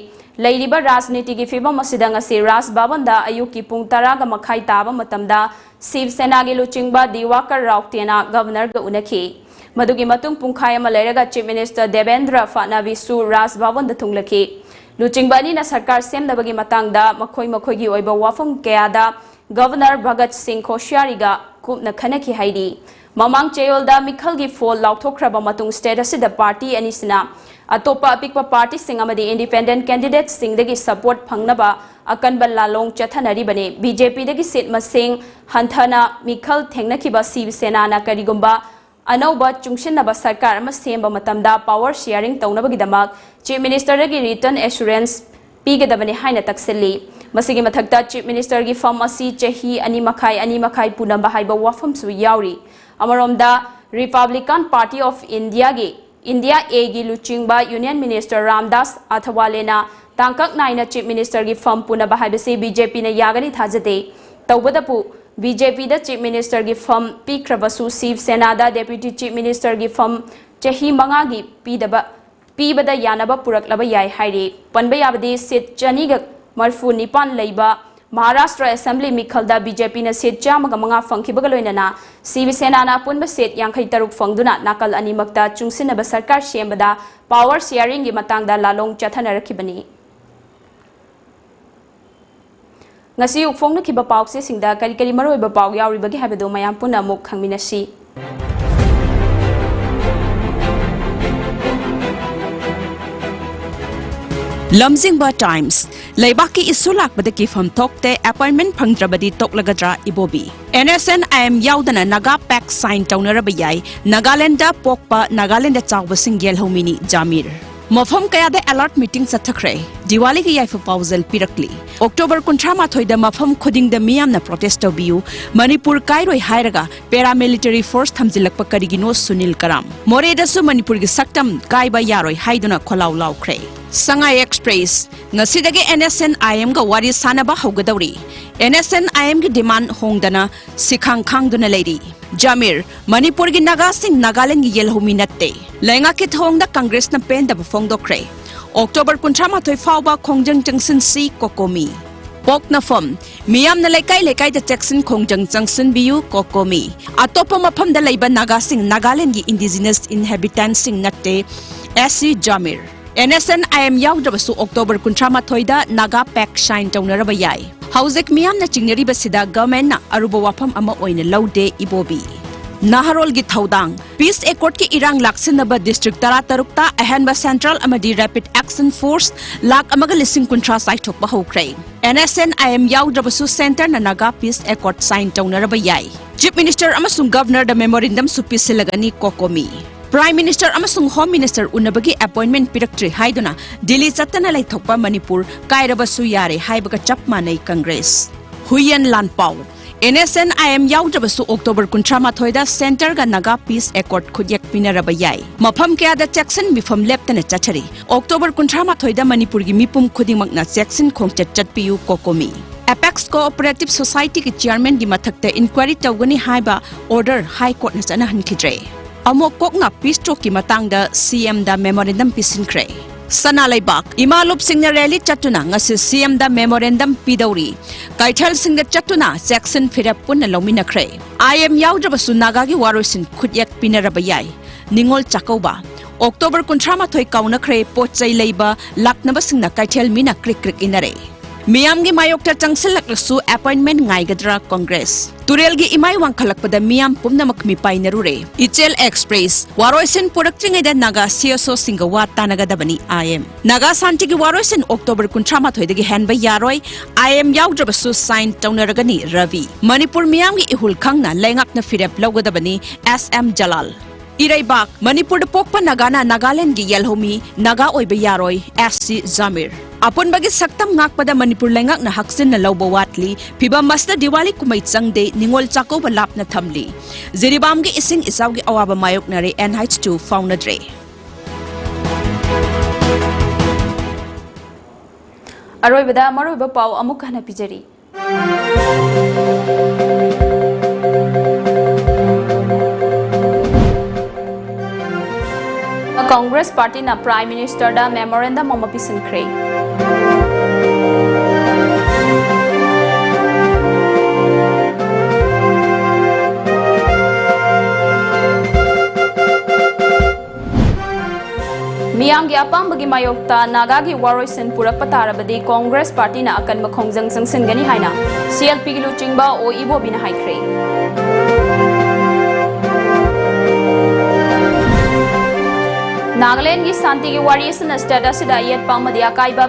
ꯂꯩꯔꯤꯕ ꯔꯥꯖꯅꯤꯇꯤꯒꯤ ꯐꯤꯕꯝ ꯑꯁꯤꯗ ꯉꯁꯤ ꯔꯥꯖ ꯚꯕꯟꯗ ꯑꯌꯨꯛꯀꯤ ꯄꯨꯡ ꯇꯔꯥꯒ ꯃꯈꯥꯏ ꯇꯥꯕ ꯃꯇꯝꯗ ꯁꯤꯕ ꯁꯦꯅꯥꯒꯤ ꯂꯨꯆꯤꯡꯕ ꯗꯤꯋꯥꯀꯔ ꯔꯥꯎꯇꯦꯅ Governorꯒ ꯎꯅꯈꯤ꯫ ꯃꯗꯨꯒꯤ ꯃꯇꯨꯡ ꯄꯨꯡꯈꯥꯏ ꯑꯃ ꯂꯩꯔꯒ Chief Minister ꯗꯦꯕꯦꯟꯗ꯭ꯔ ꯐꯠꯅꯥꯕꯤꯁꯁꯨ ꯔꯥꯖ ꯚꯕꯟꯗ ꯊꯨꯡꯂꯈꯤ꯫ ꯂꯨꯆꯤꯡꯕ ꯑꯅꯤꯅ ꯁꯔꯀꯥꯔ ꯁꯦꯝꯅꯕꯒꯤ ꯃꯇꯥꯡꯗ ꯃꯈꯣꯏ ꯃꯈꯣꯏꯒꯤ ꯑꯣꯏꯕ ꯋꯥꯐꯝ ꯀꯌꯥꯗ Governor ꯚꯒꯠ ꯁꯤꯡ ꯈꯣꯁꯤꯌꯥꯔꯤꯒ ꯀꯨꯞꯅ ꯈꯟꯅꯈꯤ ꯍꯥꯏꯔꯤ꯫ ꯃꯃꯥꯡ ꯆꯌꯣꯜꯗ ꯃꯤꯈꯜꯒꯤ ꯐꯣꯜ ꯂꯥꯎꯊꯣꯛꯈ꯭ꯔꯕ ꯃꯇꯨꯡ state ꯑꯁꯤꯗ party ꯑꯅꯤꯁꯤꯅ ꯑꯇꯣꯞꯄ ꯑꯄꯤꯛꯄ partyꯁꯤꯡ ꯑꯃꯗꯤ independent candidatesꯁꯤꯡꯗꯒꯤ support ꯐꯪꯅꯕ ꯑꯀꯟꯕ ꯂꯥꯂꯣꯡ ꯆꯠꯊꯅꯔꯤꯕꯅꯤ꯫ BJPꯗꯒꯤ seat ꯃꯁꯤꯡ ꯍꯟꯊꯅ ꯃꯤꯈꯜ ꯊꯦꯡꯅꯈꯤꯕ ꯁꯤꯕ ꯁꯦꯅꯥꯅ ꯀꯔꯤꯒꯨꯝꯕ ꯑꯅꯧꯕ ꯆꯨꯡꯁꯤꯟꯅꯕ ꯁꯔꯀꯥꯔ ꯑꯃ ꯁꯦꯝꯕ ꯃꯇꯝꯗ power sharing ꯇꯧꯅꯕꯒꯤꯗꯃꯛ Chief Ministerꯗꯒꯤ written assurance ꯄꯤꯒꯗꯕꯅꯤ ꯍꯥꯏꯅ ꯇꯛꯁꯤꯜꯂꯤ꯫ ꯃꯁꯤꯒꯤ ꯃꯊꯛꯇ Chief Ministerꯒꯤ ꯐꯝ ꯑꯁꯤ ꯆꯍꯤ ꯑꯅꯤ ꯃꯈꯥꯏ, ꯑꯅꯤ ꯃꯈꯥꯏ ꯄꯨꯅꯕ ꯍꯥꯏꯕ ꯋꯥꯐꯝꯁꯨ ꯌꯥꯎꯔꯤ꯫ ꯑꯃꯔꯣꯝꯗ, Republican Party of Indiaꯒꯤ, India Aꯒꯤ ꯂꯨꯆꯤꯡꯕ Union Minister ꯔꯥꯝꯗꯥꯁ ꯑꯊꯋꯥꯂꯦꯅ ꯇꯥꯡꯀꯛ ꯅꯥꯏꯅ Chief Ministerꯒꯤ ꯐꯝ ꯄꯨꯅꯕ ꯍꯥꯏꯕꯁꯤ BJPꯅ ꯌꯥꯒꯅꯤ ꯊꯥꯖꯗꯦ꯫ ꯇꯧꯕꯇꯕꯨ, BJPꯗ Chief Ministerꯒꯤ ꯐꯝ ꯄꯤꯈ꯭ꯔꯕꯁꯨ ꯁꯤꯕ ꯁꯦꯅꯥꯗ Deputy Chief Ministerꯒꯤ ꯐꯝ ꯆꯍꯤ ꯃꯉꯥꯒꯤ ꯄꯤꯗꯕ, ꯄꯤꯕꯗ ꯌꯥꯅꯕ ꯄꯨꯔꯛꯂꯕ ꯌꯥꯏ ꯍꯥꯏꯔꯤ꯫ ꯄꯟꯕ ꯌꯥꯕꯗꯤ, seat ꯆꯅꯤꯒ ꯃꯔꯤꯐꯨ ꯅꯤꯄꯥꯟ ꯂꯩꯕ ꯃꯍꯥꯔꯥꯁꯇ꯭ꯔ Assembly ꯃꯤꯈꯜꯗ BJPꯅ seat ꯆꯥꯝꯃꯒ ꯃꯉꯥ ꯐꯪꯈꯤꯕꯒ ꯂꯣꯏꯅꯅ ꯁꯤꯕ ꯁꯦꯅꯥꯅ ꯑꯄꯨꯟꯕ seat ꯌꯥꯡꯈꯩ ꯇꯔꯨꯛ ꯐꯪꯗꯨꯅ ꯅꯥꯀꯜ ꯑꯅꯤꯃꯛꯇ ꯆꯨꯡꯁꯤꯟꯅꯕ ꯁꯔꯀꯥꯔ ꯁꯦꯝꯕꯗ power sharingꯒꯤ ꯃꯇꯥꯡꯗ ꯂꯥꯂꯣꯡ ꯆꯠꯊꯅꯔꯛꯈꯤꯕꯅꯤ꯫ ꯉꯁꯤ ꯑꯌꯨꯛ ꯐꯣꯡꯅꯈꯤꯕ ꯄꯥꯎꯆꯦꯁꯤꯡꯗ ꯀꯔꯤ ꯀꯔꯤ ꯃꯔꯨꯑꯣꯏꯕ ꯄꯥꯎ ꯌꯥꯎꯔꯤꯕꯒꯦ ꯍꯥꯏꯕꯗꯨ ꯃꯌꯥꯝ ꯄꯨꯟꯅ ꯑꯃꯨꯛ ꯈꯪꯃꯤꯟꯅꯁꯤ꯫ ꯂꯝꯖꯤꯡꯕ Times, ꯂꯩꯕꯥꯛꯀꯤ issue ꯂꯥꯛꯄꯗ ꯀꯤꯐꯝ ꯊꯣꯛꯇꯦ, appointment ꯐꯪꯗ꯭ꯔꯕꯗꯤ ꯇꯣꯛꯂꯒꯗ꯭ꯔꯥ ꯏꯕꯣꯕꯤ? NSCN-IM ꯌꯥꯎꯗꯅ Naga Pact sign ꯇꯧꯅꯔꯕ ꯌꯥꯏ, ꯅꯥꯒꯥꯂꯦꯟꯗ ꯄꯣꯛꯄ, ꯅꯥꯒꯥꯂꯦꯟꯗ ꯆꯥꯎꯕꯁꯤꯡ ꯌꯦꯜꯍꯧꯃꯤꯅꯤ ꯖꯥꯃꯤꯔ꯫ ꯃꯐꯝ ꯀꯌꯥꯗ alert meeting ꯆꯠꯊꯈ꯭ꯔꯦ꯫ ꯗꯤꯋꯥꯂꯤꯒꯤ ꯌꯥꯏꯐ ꯄꯥꯎꯖꯦꯜ ꯄꯤꯔꯛꯂꯤ꯫ October ꯀꯨꯟꯊ꯭ꯔꯥ ꯃꯥꯊꯣꯏꯗ ꯃꯐꯝ ꯈꯨꯗꯤꯡꯗ ꯃꯤꯌꯥꯝꯅ protest ꯇꯧꯕꯤꯌꯨ꯫ ꯃꯅꯤꯄꯨꯔ ꯀꯥꯏꯔꯣꯏ ꯍꯥꯏꯔꯒ paramilitary force ꯊꯝꯖꯤꯜꯂꯛꯄ ꯀꯔꯤꯒꯤꯅꯣ, ꯁꯨꯅꯤꯜ ꯀꯔꯥꯝ꯫ ꯃꯣꯔꯦꯗꯁꯨ ꯃꯅꯤꯄꯨꯔꯒꯤ ꯁꯛꯇꯝ ꯀꯥꯏꯕ ꯌꯥꯔꯣꯏ ꯍꯥꯏꯗꯨꯅ ꯈꯣꯜꯂꯥꯎ ꯂꯥꯎꯈ꯭ꯔꯦ꯫ ꯁꯉꯥꯏ Express, ꯉꯁꯤꯗꯒꯤ NSCN-IMꯒ ꯋꯥꯔꯤ ꯁꯥꯅꯕ ꯍꯧꯒꯗꯧꯔꯤ꯫ NSCN-IMꯒꯤ demand ꯍꯣꯡꯗꯅ ꯁꯤꯈꯥꯡ ꯈꯥꯡꯗꯨꯅ ꯂꯩꯔꯤ꯫ ꯖꯥꯃꯤꯔ, ꯃꯅꯤꯄꯨꯔꯒꯤ ꯅꯥꯒꯥꯁꯤꯡ ꯅꯥꯒꯥꯂꯦꯟꯒꯤ ꯌꯦꯜꯍꯧꯃꯤ ꯅꯠꯇꯦ꯫ ꯂꯩꯉꯥꯛꯀꯤ ꯊꯧꯑꯣꯡꯗ ꯀꯪꯒ꯭ꯔꯦꯁꯅ ꯄꯦꯟꯗꯕ ꯐꯣꯡꯗꯣꯛꯈ꯭ꯔꯦ꯫ October ꯀꯨꯟꯊ꯭ꯔꯥ ꯃꯥꯊꯣꯏ ꯐꯥꯎꯕ ꯈꯣꯡꯖꯪ ꯆꯪꯁꯤꯟꯁꯤ, ꯀꯣꯀꯣꯃꯤ꯫ ꯄꯣꯛꯅꯐꯝ, ꯃꯤꯌꯥꯝꯅ ꯂꯩꯀꯥꯏ ꯂꯩꯀꯥꯏꯗ ꯆꯦꯛꯁꯤꯟ ꯈꯣꯡꯖꯪ ꯆꯪꯁꯤꯟꯕꯤꯌꯨ, ꯀꯣꯀꯣꯃꯤ꯫ ꯑꯇꯣꯞꯄ ꯃꯐꯝꯗ ꯂꯩꯕ ꯅꯥꯒꯥꯁꯤꯡ ꯅꯥꯒꯥꯂꯦꯟꯗꯒꯤ indigenous inhabitantsꯁꯤꯡ ꯅꯠꯇꯦ, S C Jamir. N S N I M ꯌꯥꯎꯗ꯭ꯔꯕꯁꯨ October ꯀꯨꯟꯊ꯭ꯔꯥ ꯃꯥꯊꯣꯏꯗ ꯅꯥꯒꯥ pact sign ꯇꯧꯅꯔꯕ ꯌꯥꯏ꯫ ꯍꯧꯖꯤꯛ ꯃꯤꯌꯥꯝꯅ ꯆꯤꯡꯅꯔꯤꯕꯁꯤꯗ governmentꯅ ꯑꯔꯨꯕ ꯋꯥꯐꯝ ꯑꯃ ꯑꯣꯏꯅ ꯂꯧꯗꯦ, ꯏꯕꯣꯕꯤ꯫ ꯅꯍꯥꯔꯣꯜꯒꯤ ꯊꯧꯗꯥꯡ꯫ Peace Accordꯀꯤ ꯏꯔꯥꯡ ꯂꯥꯛꯁꯤꯟꯅꯕ district ꯇꯔꯥꯇꯔꯨꯛꯇ ꯑꯍꯦꯟꯕ central ꯑꯃꯗꯤ rapid action force ꯂꯥꯈ ꯑꯃꯒ ꯂꯤꯁꯤꯡ ꯀꯨꯟꯊ꯭ꯔꯥ ꯆꯥꯏꯊꯣꯛꯄ ꯍꯧꯈ꯭ꯔꯦ꯫ N S N I M ꯌꯥꯎꯗ꯭ꯔꯕꯁꯨ centreꯅ Naga Peace Accord sign ꯇꯧꯅꯔꯕ ꯌꯥꯏ꯫ Chief Minister ꯑꯃꯁꯨꯡ Governorꯗ memorandumꯁꯨ ꯄꯤꯁꯤꯜꯂꯒꯅꯤ, ꯀꯣꯀꯣꯃꯤ꯫ Prime Minister ꯑꯃꯁꯨꯡ Home Minister ꯎꯅꯕꯒꯤ appointment ꯄꯤꯔꯛꯇ꯭ꯔꯤ ꯍꯥꯏꯗꯨꯅ ꯗꯤꯜꯂꯤ ꯆꯠꯇꯅ ꯂꯩꯊꯣꯛꯄ ꯃꯅꯤꯄꯨꯔ ꯀꯥꯏꯔꯕꯁꯨ ꯌꯥꯔꯦ ꯍꯥꯏꯕꯒ ꯆꯞ ꯃꯥꯟꯅꯩ ꯀꯪꯒ꯭ꯔꯦꯁ꯫ ꯍꯨꯏꯌꯦꯟ ꯂꯥꯟꯄꯥꯎ꯫ N S N I M ꯌꯥꯎꯗ꯭ꯔꯕꯁꯨ October ꯀꯨꯟꯊ꯭ꯔꯥ ꯃꯥꯊꯣꯏꯗ centreꯒ Naga Peace Accord ꯈꯨꯠꯌꯦꯛ ꯄꯤꯅꯔꯕ ꯌꯥꯏ꯫ ꯃꯐꯝ ꯀꯌꯥꯗ ꯆꯦꯛꯁꯤꯟ ꯃꯤꯐꯝ ꯂꯦꯞꯇꯅ ꯆꯠꯊꯔꯤ꯫ October ꯀꯨꯟꯊ꯭ꯔꯥ ꯃꯥꯊꯣꯏꯗ ꯃꯅꯤꯄꯨꯔꯒꯤ ꯃꯤꯄꯨꯝ ꯈꯨꯗꯤꯡꯃꯛꯅ ꯆꯦꯛꯁꯤꯟ ꯈꯣꯡꯆꯠ ꯆꯠꯄꯤꯌꯨ, ꯀꯣꯀꯣꯃꯤ꯫ Apex Cooperative Societyꯒꯤ chairmanꯒꯤ ꯃꯊꯛꯇ inquiry ꯇꯧꯒꯅꯤ ꯍꯥꯏꯕ order High Courtꯅ ꯆꯠꯅꯍꯟꯈꯤꯗ꯭ꯔꯦ꯫ ꯑꯃꯣꯛ ꯀꯣꯛꯅ peace talkꯀꯤ ꯃꯇꯥꯡꯗ ꯁꯤ ꯑꯦꯝꯗ memorandum ꯄꯤꯁꯤꯟꯈ꯭ꯔꯦ꯫ ꯁꯅꯥ ꯂꯩꯕꯥꯛ꯫ ꯏꯃꯥ ꯂꯨꯞꯁꯤꯡꯅ rally ꯆꯠꯇꯨꯅ ꯉꯁꯤ ꯁꯤ ꯑꯦꯝꯗ memorandum ꯄꯤꯗꯧꯔꯤ꯫ ꯀꯩꯊꯦꯜꯁꯤꯡꯗ ꯆꯠꯇꯨꯅ ꯆꯦꯛꯁꯤꯟ ꯐꯤꯔꯦꯞ ꯄꯨꯟꯅ ꯂꯧꯃꯤꯟꯅꯈ꯭ꯔꯦ꯫ ꯑꯥꯏ ꯑꯦꯝ ꯌꯥꯎꯗ꯭ꯔꯕꯁꯨ ꯅꯥꯒꯥꯒꯤ ꯋꯥꯔꯣꯏꯁꯤꯟ ꯈꯨꯠꯌꯦꯛ ꯄꯤꯅꯔꯕ ꯌꯥꯏ꯫ ꯅꯤꯉꯣꯜ ꯆꯥꯛꯀꯧꯕ꯫ October ꯀꯨꯟꯊ꯭ꯔꯥ ꯃꯥꯊꯣꯏ ꯀꯥꯎꯅꯈ꯭ꯔꯦ, ꯄꯣꯠ ꯆꯩ ꯂꯩꯕ ꯂꯥꯛꯅꯕꯁꯤꯡꯅ ꯀꯩꯊꯦꯜ ꯃꯤꯅ ꯀ꯭ꯔꯤꯛ ꯀ꯭ꯔꯤꯛ ꯏꯟꯅꯔꯦ꯫ ꯃꯤꯌꯥꯝꯒꯤ ꯃꯥꯌꯣꯛꯇ ꯆꯪꯁꯤꯜꯂꯛꯂꯁꯨ appointment ꯉꯥꯏꯒꯗ꯭ꯔꯥ ꯀꯪꯒ꯭ꯔꯦꯁ? ꯇꯨꯔꯦꯜꯒꯤ ꯏꯃꯥꯏ ꯋꯥꯡꯈꯠꯂꯛꯄꯗ ꯃꯤꯌꯥꯝ ꯄꯨꯝꯅꯃꯛ ꯃꯤꯄꯥꯏꯅꯔꯨꯔꯦ꯫ ꯏꯆꯦꯜ Express꯫ ꯋꯥꯔꯣꯏꯁꯤꯟ ꯄꯨꯔꯛꯇ꯭ꯔꯤꯉꯩꯗ ꯅꯥꯒꯥ ꯁꯤ ꯑꯦꯁ ꯑꯣꯁꯤꯡꯒ ꯋꯥ ꯇꯥꯟꯅꯒꯗꯕꯅꯤ, ꯑꯥꯏ ꯑꯦꯝ꯫ ꯅꯥꯒꯥ ꯁꯥꯟꯇꯤꯒꯤ ꯋꯥꯔꯣꯏꯁꯤꯟ October ꯀꯨꯟꯊ꯭ꯔꯥ ꯃꯥꯊꯣꯏꯗꯒꯤ ꯍꯦꯟꯕ ꯌꯥꯔꯣꯏ, ꯑꯥꯏ ꯑꯦꯝ ꯌꯥꯎꯗ꯭ꯔꯕꯁꯨ sign ꯇꯧꯅꯔꯒꯅꯤ, ꯔꯕꯤ꯫ ꯃꯅꯤꯄꯨꯔ ꯃꯤꯌꯥꯝꯒꯤ ꯏꯍꯨꯜ ꯈꯪꯅ ꯂꯩꯉꯥꯛꯅ ꯐꯤꯔꯦꯞ ꯂꯧꯒꯗꯕꯅꯤ, ꯑꯦꯁ ꯑꯦꯝ ꯖꯂꯥꯜ꯫ ꯏꯔꯩꯕꯥꯛ꯫ ꯃꯅꯤꯄꯨꯔꯗ ꯄꯣꯛꯄ ꯅꯥꯒꯥꯅ ꯅꯥꯒꯥꯂꯦꯟꯗꯒꯤ ꯌꯦꯜꯍꯧꯃꯤ ꯅꯥꯒꯥ ꯑꯣꯏꯕ ꯌꯥꯔꯣꯏ, ꯑꯦꯁ ꯁꯤ ꯖꯥꯃꯤꯔ꯫ ꯑꯄꯨꯟꯕꯒꯤ ꯁꯛꯇꯝ ꯉꯥꯛꯄꯗ ꯃꯅꯤꯄꯨꯔ ꯂꯩꯉꯥꯛꯅ ꯍꯛꯆꯤꯟꯅ ꯂꯧꯕ ꯋꯥꯠꯂꯤ꯫ ꯐꯤꯚꯝ ꯑꯁꯤꯗ ꯗꯤꯋꯥꯂꯤ ꯀꯨꯝꯍꯩ ꯆꯪꯗꯦ, ꯅꯤꯉꯣꯜ ꯆꯥꯛꯀꯧꯕ ꯂꯥꯞꯅ ꯊꯝꯂꯤ꯫ ꯖꯤꯔꯤꯕꯥꯝꯒꯤ ꯏꯁꯤꯡ ꯏꯆꯥꯎꯒꯤ ꯑꯋꯥꯕ ꯃꯥꯌꯣꯛꯅꯔꯦ, ꯑꯦꯟ ꯑꯩꯆ ꯇꯨ ꯐꯥꯎꯅꯗ꯭ꯔꯦ꯫ ꯑꯔꯣꯏꯕꯗ ꯃꯔꯨꯑꯣꯏꯕ ꯄꯥꯎ ꯑꯃꯨꯛ ꯍꯟꯅ ꯄꯤꯖꯔꯤ꯫ ꯀꯪꯒ꯭ꯔꯦꯁ ꯄꯥꯔꯇꯤꯅ ꯄ꯭ꯔꯥꯏꯝ ꯃꯤꯅꯤꯁꯇꯔꯗ ꯃꯦꯃꯣꯔꯦꯟꯗꯝ ꯑꯃ ꯄꯤꯁꯤꯟꯈ꯭ꯔꯦ꯫ ꯃꯤꯌꯥꯝꯒꯤ ꯑꯄꯥꯝꯕꯒꯤ ꯃꯥꯌꯣꯛꯇ ꯅꯥꯒꯥꯒꯤ ꯋꯥꯔꯣꯏꯁꯤꯟ ꯄꯨꯔꯛꯄ ꯇꯥꯔꯕꯗꯤ ꯀꯣꯡꯒ꯭ꯔꯦꯁ ꯄꯥꯔꯇꯤꯅ ꯑꯀꯟꯕ ꯈꯣꯡꯖꯪ ꯆꯪꯁꯤꯟꯒꯅꯤ ꯍꯥꯏꯅ ꯁꯤ ꯑꯦꯜ ꯄꯤꯒꯤ ꯂꯨꯆꯤꯡꯕ ꯑꯣ ꯏꯕꯣꯕꯤꯅ ꯍꯥꯏꯈ꯭ꯔꯦ꯫ ꯅꯥꯒꯥꯂꯦꯟꯒꯤ ꯁꯥꯟꯇꯤꯒꯤ ꯋꯥꯔꯤ ꯑꯁꯤꯅ ꯁ꯭ꯇꯦꯠ ꯑꯁꯤꯗ ꯑꯌꯦꯠꯄ ꯑꯃꯗꯤ ꯑꯀꯥꯏꯕ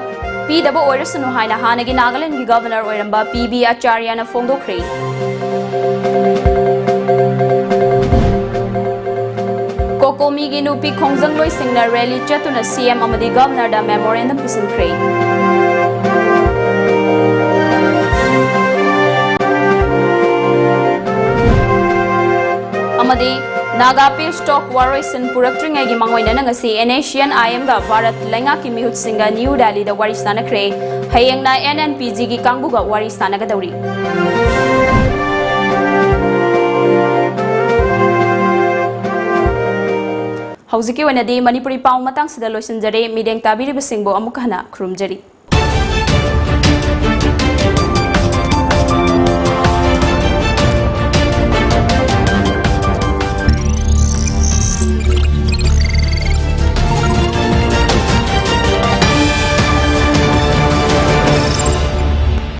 ꯄꯤꯗꯕ ꯑꯣꯏꯔꯁꯅꯨ ꯍꯥꯏꯅ ꯍꯥꯟꯅꯒꯤ ꯅꯥꯒꯥꯂꯦꯟꯒꯤ ꯒꯚꯔꯅꯔ ꯑꯣꯏꯔꯝꯕ ꯄꯤ ꯕꯤ ꯑꯆꯥꯔꯌꯥꯅ ꯐꯣꯡꯗꯣꯛꯈ꯭ꯔꯦ꯫ ꯀꯣꯀꯣꯃꯤꯒꯤ ꯅꯨꯄꯤ ꯈꯣꯡꯖꯪꯂꯣꯏꯁꯤꯡꯅ ꯔꯦꯂꯤ ꯆꯠꯇꯨꯅ ꯁꯤ ꯑꯦꯝ ꯑꯃꯗꯤ ꯒꯚꯔꯅꯔꯗ ꯃꯦꯃꯣꯔꯦꯟꯗꯝ ꯄꯤꯁꯤꯟꯈ꯭ꯔꯦ꯫ ꯑꯃꯗꯤ ꯅꯥꯒꯥ ꯄꯤꯁ ꯇꯣꯛ ꯋꯥꯔꯣꯏꯁꯤꯟ ꯄꯨꯔꯛꯇ꯭ꯔꯤꯉꯩꯒꯤ ꯃꯥꯡꯑꯣꯏꯅꯅ ꯉꯁꯤ ꯑꯦꯟ ꯑꯦꯁ ꯁꯤ ꯑꯦꯟ ꯑꯥꯏ ꯑꯦꯝꯒ ꯚꯥꯔꯠ ꯂꯩꯉꯥꯛꯀꯤ ꯃꯤꯍꯨꯠꯁꯤꯡꯒ ꯅ꯭ꯌꯨ ꯗꯦꯜꯂꯤꯗ ꯋꯥꯔꯤ ꯁꯥꯟꯅꯈ꯭ꯔꯦ꯫ ꯍꯌꯦꯡꯅ ꯑꯦꯟ ꯑꯦꯟ ꯄꯤ ꯖꯤꯒꯤ ꯀꯥꯡꯕꯨꯒ ꯋꯥꯔꯤ ꯁꯥꯟꯅꯒꯗꯧꯔꯤ꯫ ꯍꯧꯖꯤꯛꯀꯤ ꯑꯣꯏꯅꯗꯤ ꯃꯅꯤꯄꯨꯔꯤ ꯄꯥꯎ ꯃꯇꯥꯡꯁꯤꯗ ꯂꯣꯏꯁꯤꯟꯖꯔꯦ꯫ ꯃꯤꯠꯌꯦꯡ ꯇꯥꯕꯤꯔꯤꯕꯁꯤꯡꯕꯨ ꯑꯃꯨꯛ ꯍꯟꯅ ꯈꯨꯔꯨꯝꯖꯔꯤ꯫